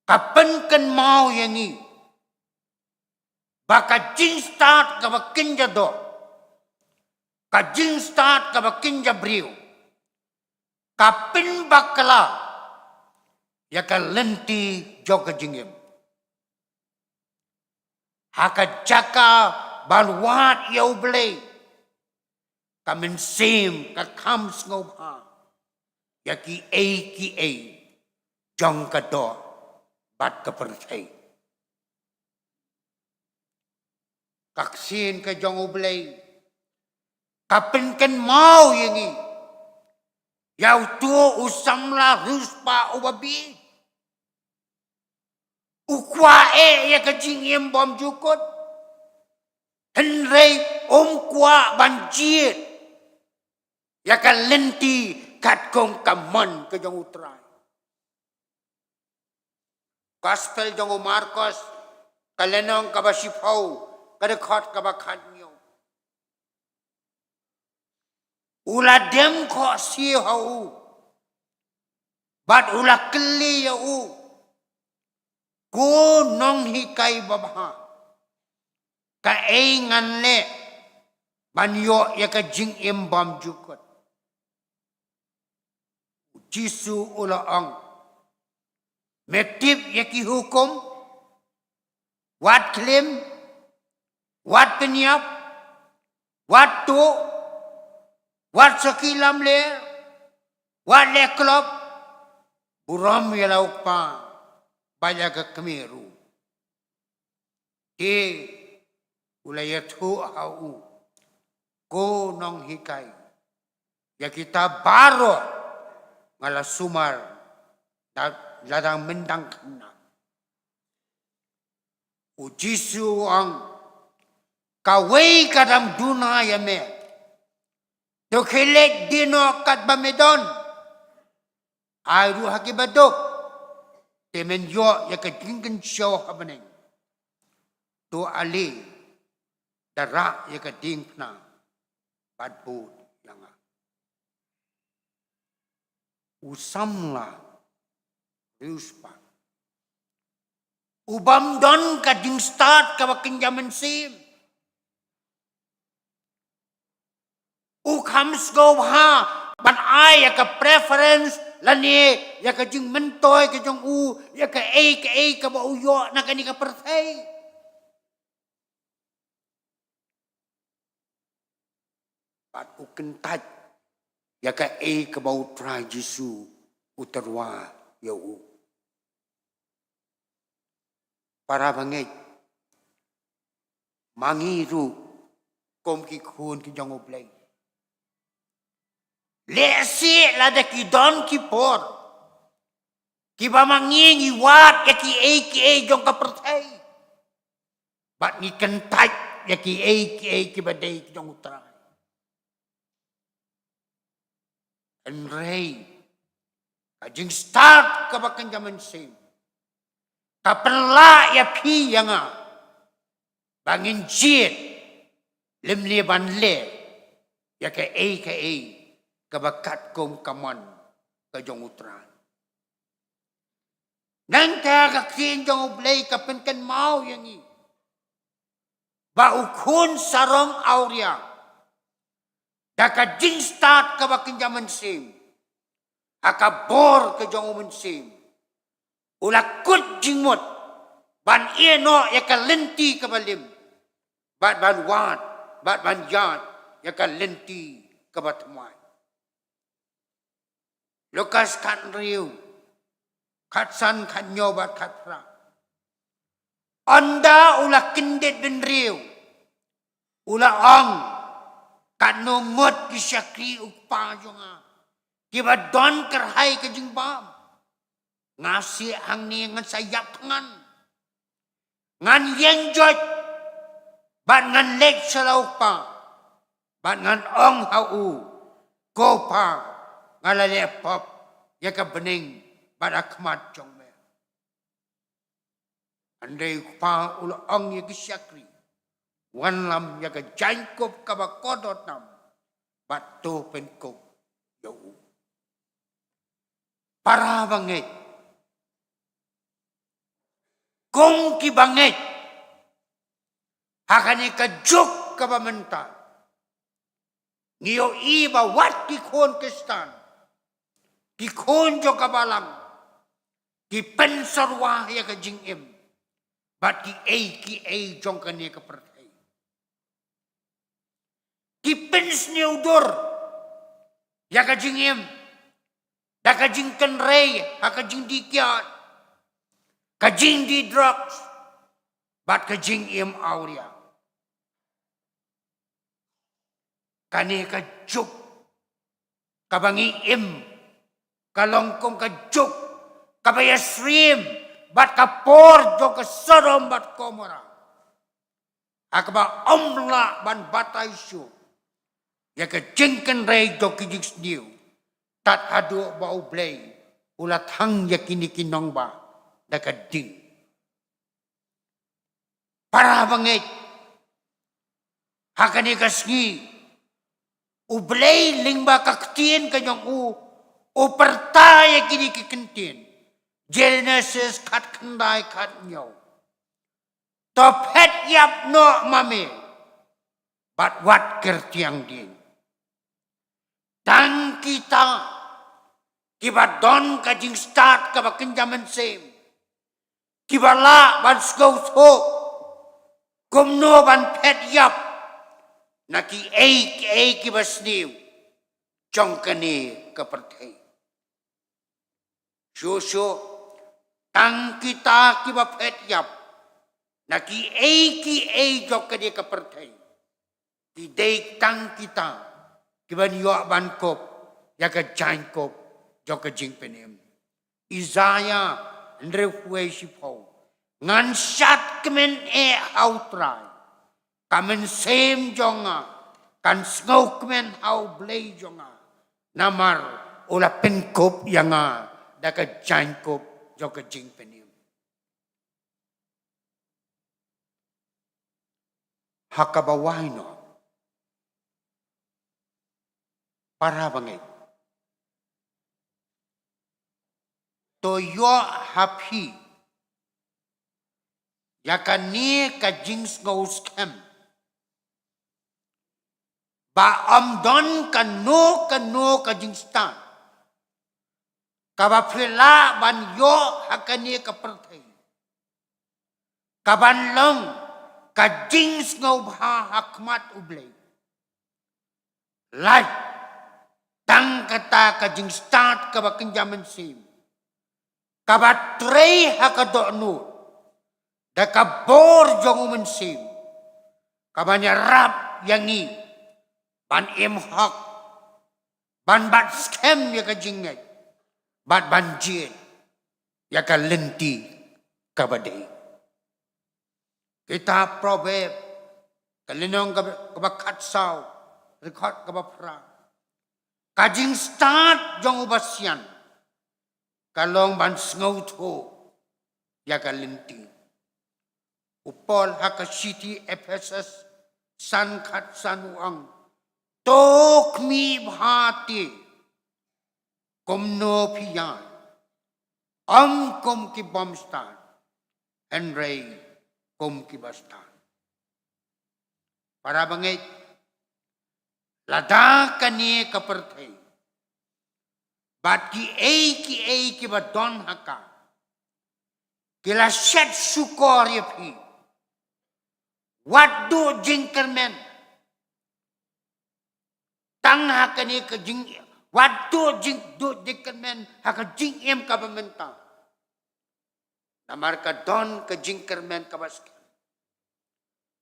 ka pynkynmaw ïa ngi ba ka jingstad kaba kynja doh, ka jingstad kaba kynja briew, ka pynbakla ïa ka lynti jong ka jingim. Ha ka jaka ban wad ïa U Blei, ka mynsiem ka kham sngewbha ïa kiei kiei jong ka doh bad ka pyrthei. Ka ktien ka jong U Blei ka pynkynmaw ïa ngi ïa uto u samla riewspah uba bieit. U kwah eh ïa ka jingim bymjukut, hynrei um kwah ban jied ïa ka lynti katkum ka mon ka jong U Trai. Gospel jong u Markos, ka lynnong kaba shiphew, ka dkhot kaba khathynñiew. U la dem khohsiew ha u bad u la kylli ïa u: Ko nonghikai babha, kaei ngan leh ban ïoh ïa ka jingim bymjukut? U Jisu u la ong: Me tip ïa ki hukum? Wat khlem, wat pynïap, wat tuh, wat sakhi lamler, wat leh klop, burom ïa la u kpa bad ïa ka kmie ruh. Te u la ïathuh ha u: Ko nonghikai, ïa kita baroh nga la sumar da, la dang myndang khynnah. U Jisu u ong: Kawei ka dang duna ïa me. To khie leit die noh katba me don. Ai ruh ha ki baduk, te men ïoh ïa ka jingkynshew ha bneng. To ale da rah ïa ka diengphna bad bud ïa nga. U samla riewspah u bym don ka jingstad kaba kynja mynsiem. U kham sngewbha ban ai ïa ka preference lane ïa ka jingmyntoi ka jong u ïa kaei kaei kaba u ïoh na kane ka pyrthei. Bad u kyntait ïa kaei kaba U Trai Jisu u tyrwa ïa u. Para bangeit, ma ngi ruh kum ki khun ki jong U Blei, lehse lada ki don ki por kiba ma ngi ngi wad ïa kiei kiei jong ka pyrthei bad ngi kyntait ïa kiei kiei kiba dei ki jong U Trai, hynrei ka jingstad kaba kynja mynsiem ka pynlah ïa phi ïa nga ba ngin jied lymne ban leh ïa kaei kaei kaba katkum ka mon ka jong U Trai. Nangta ka ktien jong U Blei ka pynkynmaw ïa ngi ba u khun sarong awria, da ka jingstad kaba kynja mynsiem, ha ka bor ka jong u mynsiem, u la kut jingmut ban ïehnoh ïa ka lynti kaba lim, bad ban wad, bad ban ïaid ïa ka lynti kaba thymmai. Lukas khathynriew, khatsan, khathynñiew bad khatphra. Ynda u la kyndit bynriew, u la ong, katno ngut ki shakri u kpa jong nga, kiba don kyrhai ka jingbam. Nga sih hangne ngan sa ïap thngan. Ngan ïeng joit, bad ngan leit sha la u kpa, bad ngan ong ha u, ko pa, nga la leh pop ïa ka bneng bad ha khmat jong me. Hynrei u kpa u la ong ïa ki shakri, wanlam ïa ka jaiñkup kaba kordor tam, bad to pynkup ïa u. Para bangeit, kum ki bangeit ha kane ka juk kaba mynta, ngi ïohi ba wat ki khun Khristan, ki khun jong ka balang, ki pynsyrwa ïa ka jingim bad kiei kiei jong kane ka pyrthei. Ki pynsniew dur ïa ka jingim da ka jingkynrei ha ka jingdih kiad, ka jingdih drugs, bad ka jingim awria. Kane ka juk kaba ngi im, ka long kum ka juk kaba ïasyriem bad ka por jong ka Sodom bad Gomorrah, ha kaba ym lah ban batai shuh ïa ka jingkynrei jong ki jingsniew, tad haduh ba U Blei u la thang ïa kine ki nongbah da ka ding. Para bangeit, ha kane ka sngi, U Blei lyngba ka ktien ka jong u, u pyrta ïa kine ki kyntien. Genesis khatkhyndai, khathynñiew. To phet ïap noh ma me bad wat kyrtiang dien. Tang kita kiba don ka jingstad kaba kynja mynsiem, kiba lah ban sngewthuh kumno ban phet ïap na kiei kiei kiba sniew jong kane ka pyrthei. Shuh shuh, tang kita kiba phet ïap na kiei kiei jong kane ka pyrthei, ki dei tang kita kiban ïoh ban kup ïa ka jaiñkup jong ka jingpynim. Isaiah hynriewphew wei shiphew: Ngan shad kmen eh ha U Trai, ka mynsiem jong nga kan sngewkmen ha U Blei jong nga, namar u la pynkup ïa nga da ka jaiñkup jong ka jingpynim. Ha kaba wai noh, para bangeit, to ïoh ha phi ïa kane ka jingsngewskhem ba ym don kano kano ka jingstad kaba phi lah ban ïoh ha kane ka pyrthei kaban long ka jingsngewbha ha khmat U Blei, lait tang kata ka jingstad kaba kynja mynsiem, kaba trei ha ka dohnud da ka bor jong U Mynsiem, kaban ïarap ïa ngi ban im hok, ban bat skhem ïa ka jingngeit, bad ban jied ïa ka lynti kaba dei. Kitab Proverb, ka lynnong kaba, kaba khatsaw, dkhot kaba phra: Ka jingstad jong u basian ka long ban sngewthuh ïa ka lynti. U Paul ha ka shithi Ephesus san, khatsan u ong: To khmih bha te kumno phi ïaid, ym kum ki bym stad, hynrei kum kiba stad. Para bangeit, lada kane ka pyrthei bad kiei kiei kiba don ha ka Ki la shet shukor ïa phi. Wat duh jingkyrmen. Tang ha kane ka jing, wat duh jing, duh jingkyrmen ha ka jingim kaba mynta. Namar ka don ka jingkyrmen kaba skhem.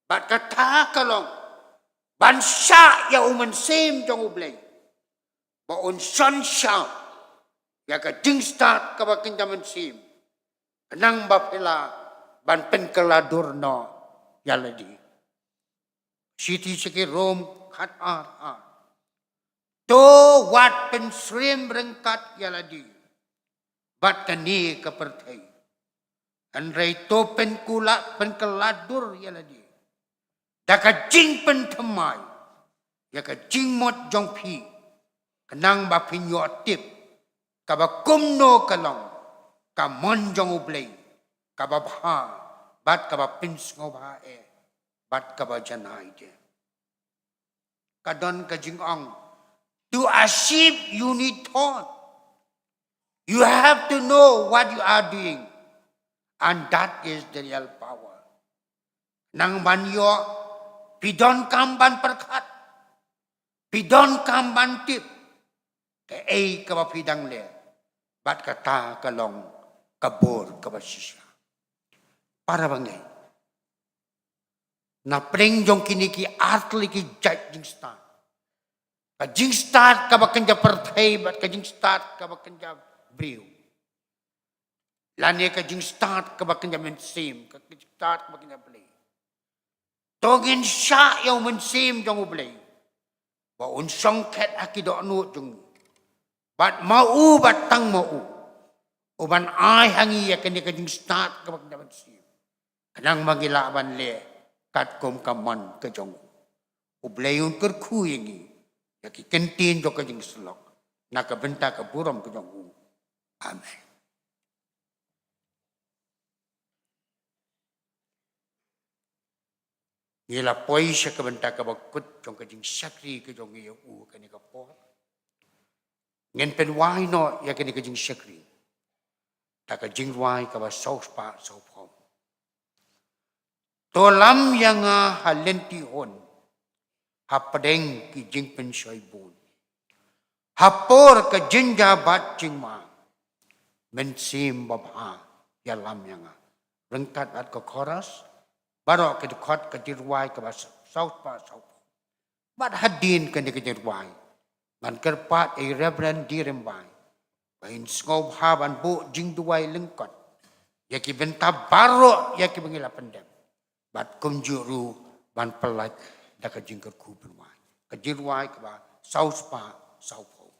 Bad kata ka long ban shah ïa u Mynsiem jong U Blei ba un shon shah ïa ka jingstad kaba kynja mynsiem, khnang ba phi lah ban pynkylla dur noh ïa lade. Shithi sha ki Rom khat ar ar. To wat pynsyriem ryngkat ïa lade bad kane ka pyrthei. Hynrei to pynkylla, pynkylla dur ïa lade da ka jingpynthymmai ïa ka jingmut jong phi, khnang ba phin ïoh tip kaba kumno ka long ka mon jong U Blei, kaba bha bad kaba pynsngewbha eh bad kaba janai de. Ka don ka jingong, to a sheep you need thought. You have to know what you are doing, and that is the real power. Nang ban ïoh, phi donkam ban pyrkhat, phi donkam ban tip kaei kaba phi dang leh, bad kata ka long ka bor kaba shisha. Para bangeit, na pdeng jong kine ki artylli ki jait jingstad, ka jingstad kaba kynja pyrthei bad ka jingstad kaba kynja briew, lane ka jingstad kaba kynja mynsiem, ka jingstad kaba kynja Blei, to ngin shah ïa u Mynsiem jong U Blei ba un shongkhet ha ki dohnud jong ngi. Bad ma u, bad tang ma u, u ban ai ha ngi ïa kane ka jingstad kaba kynja mynsiem, khnang ba ngi lah ban leh katkum ka mon ka jong u. U Blei un kyrkhu ïa ngi ïa ki kyntien jong ka jingsyllok na ka bynta ka burom ka jong u. Amen. Ngi la poi sha ka bynta kaba kut jong ka jingshakri ka jong ngi ïa u kane ka por. Ngin pynwai noh ïa kane ka jingshakri da ka jingrwai kaba saw spah saw phew. To lam ïa nga ha lynti hun, hapdeng ki jingpynshoi bun, ha por ka jingjia bad jingma, Mynsiem Babha ïalam ïa nga. Ryngkat bad ka chorus, baroh ki dkhot ka jingrwai kaba saw spah saw phew. Bad hadien kane ka jingrwai, ngan kyrpad ïa i Reverend D. Rymbai ba in sngewbha ban buh jingduwai lyngkot ïa ki bynta baroh ïa kiba ngi la pyndep, bad kumjuh ruh ban pyllait da ka jingkyrkhu pynwai. Ka jingrwai kaba saw spah saw phew.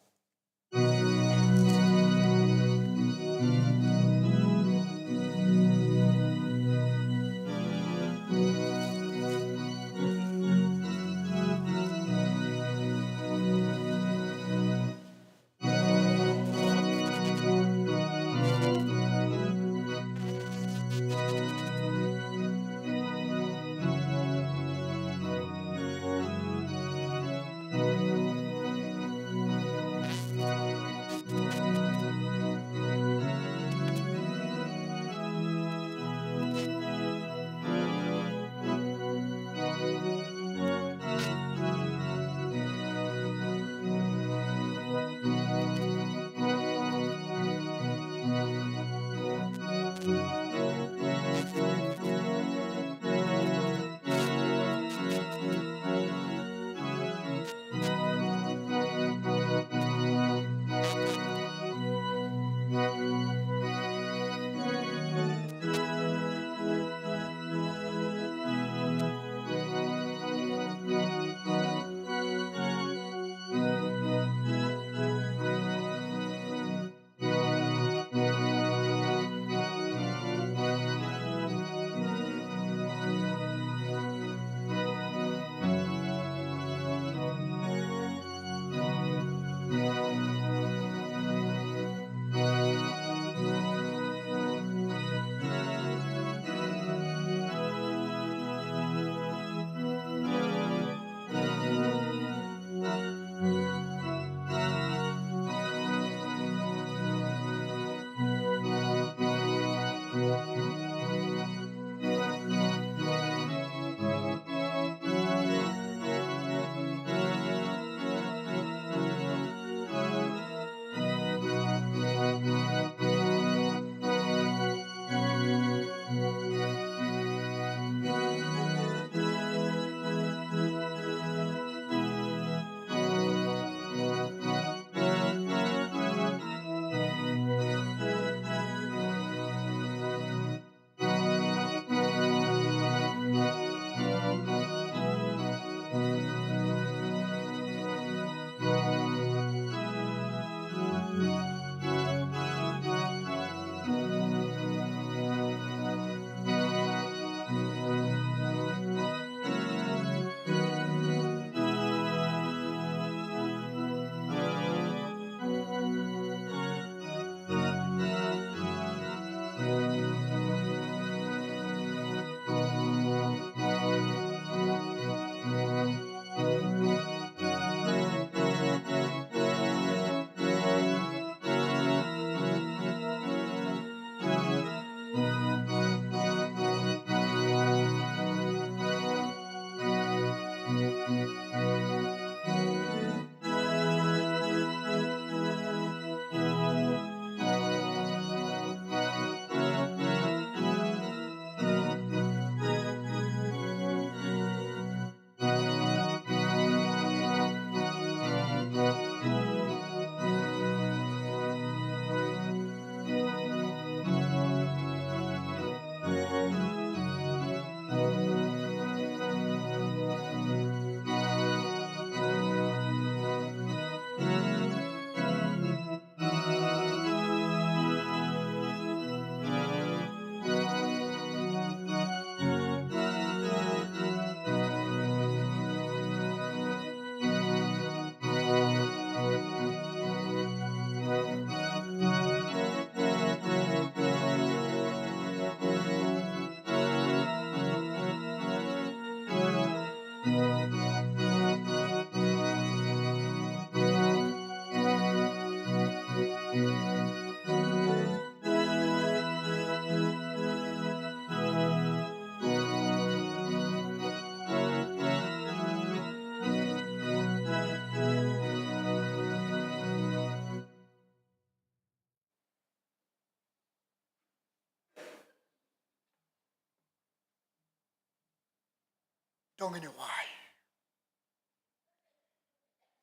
Jong ngi wai.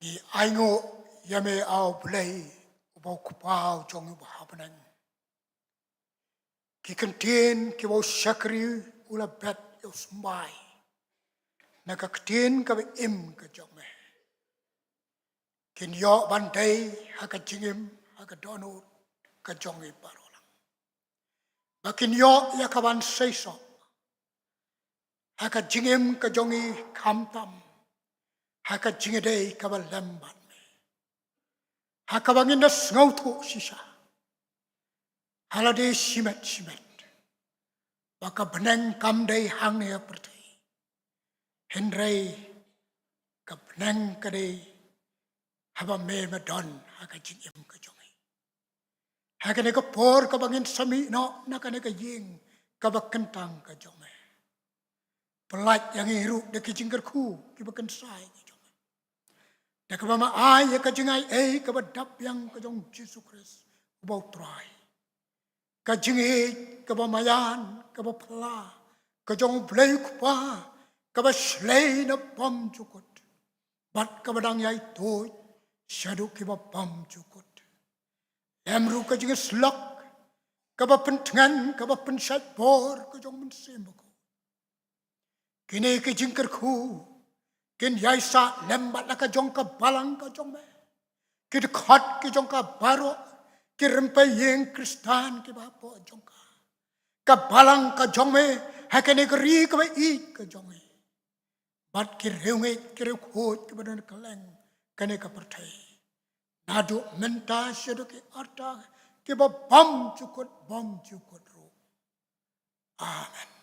Ngi ainguh ïa me, A U Blei, uba u Kpa jong ngi uba ha bneng. Ki kyntien kiba u shakri u la bet ïa u symbai na ka ktien kaba im ka jong me, kin ïoh ban dei ha ka jingim, ha ka dohnud ka jong ngi baroh lang. Ba kin ïoh ïa ka ban seisoh ha ka jingim ka jong ngi, khamtam ha ka jingïadei kaba lem bad me, ha kaba ngin da sngewthuh shisha ha lade shimet shimet ba ka bneng kam dei hangne ha pyrthei, hynrei ka bneng ka dei haba me me don ha ka jingim ka jong ngi. Ha kane ka por kaba ngin sa mih noh na kane ka ïing kaba kyntang ka jong me, pyllait ïa ngi ruh da ki jingkyrkhu kiba kynsai ka jong me, da kaba me ai ïa ka jingaiei kaba dap biang ka jong Jisu Khrist uba u Trai, ka jingïeit kaba maïan, kaba phylla ka jong U Blei U Kpa, kaba shlei na bymjukut bad kaba dang ïai tuid shaduh kiba bymjukut. Lem ruh ka jingïasyllok kaba pyntngen, kaba pynshait bor ka jong U Mynsiem Bakhuid. Kine ki jingkyrkhu kin ïai sah lem bad la ka jong ka balang ka jong me, ki dkhot ki jong ka baroh, ki rympei ïing Khristan kiba hapoh jong ka, ka balang ka jong me ha kane ka ri kaba ïeit ka jong ngi, bad ki riewngeit ki riewkhuid kiba don kylleng kane ka pyrthei, naduh mynta shaduh ki rta kiba bymjukut bymjukut ruh. Amen.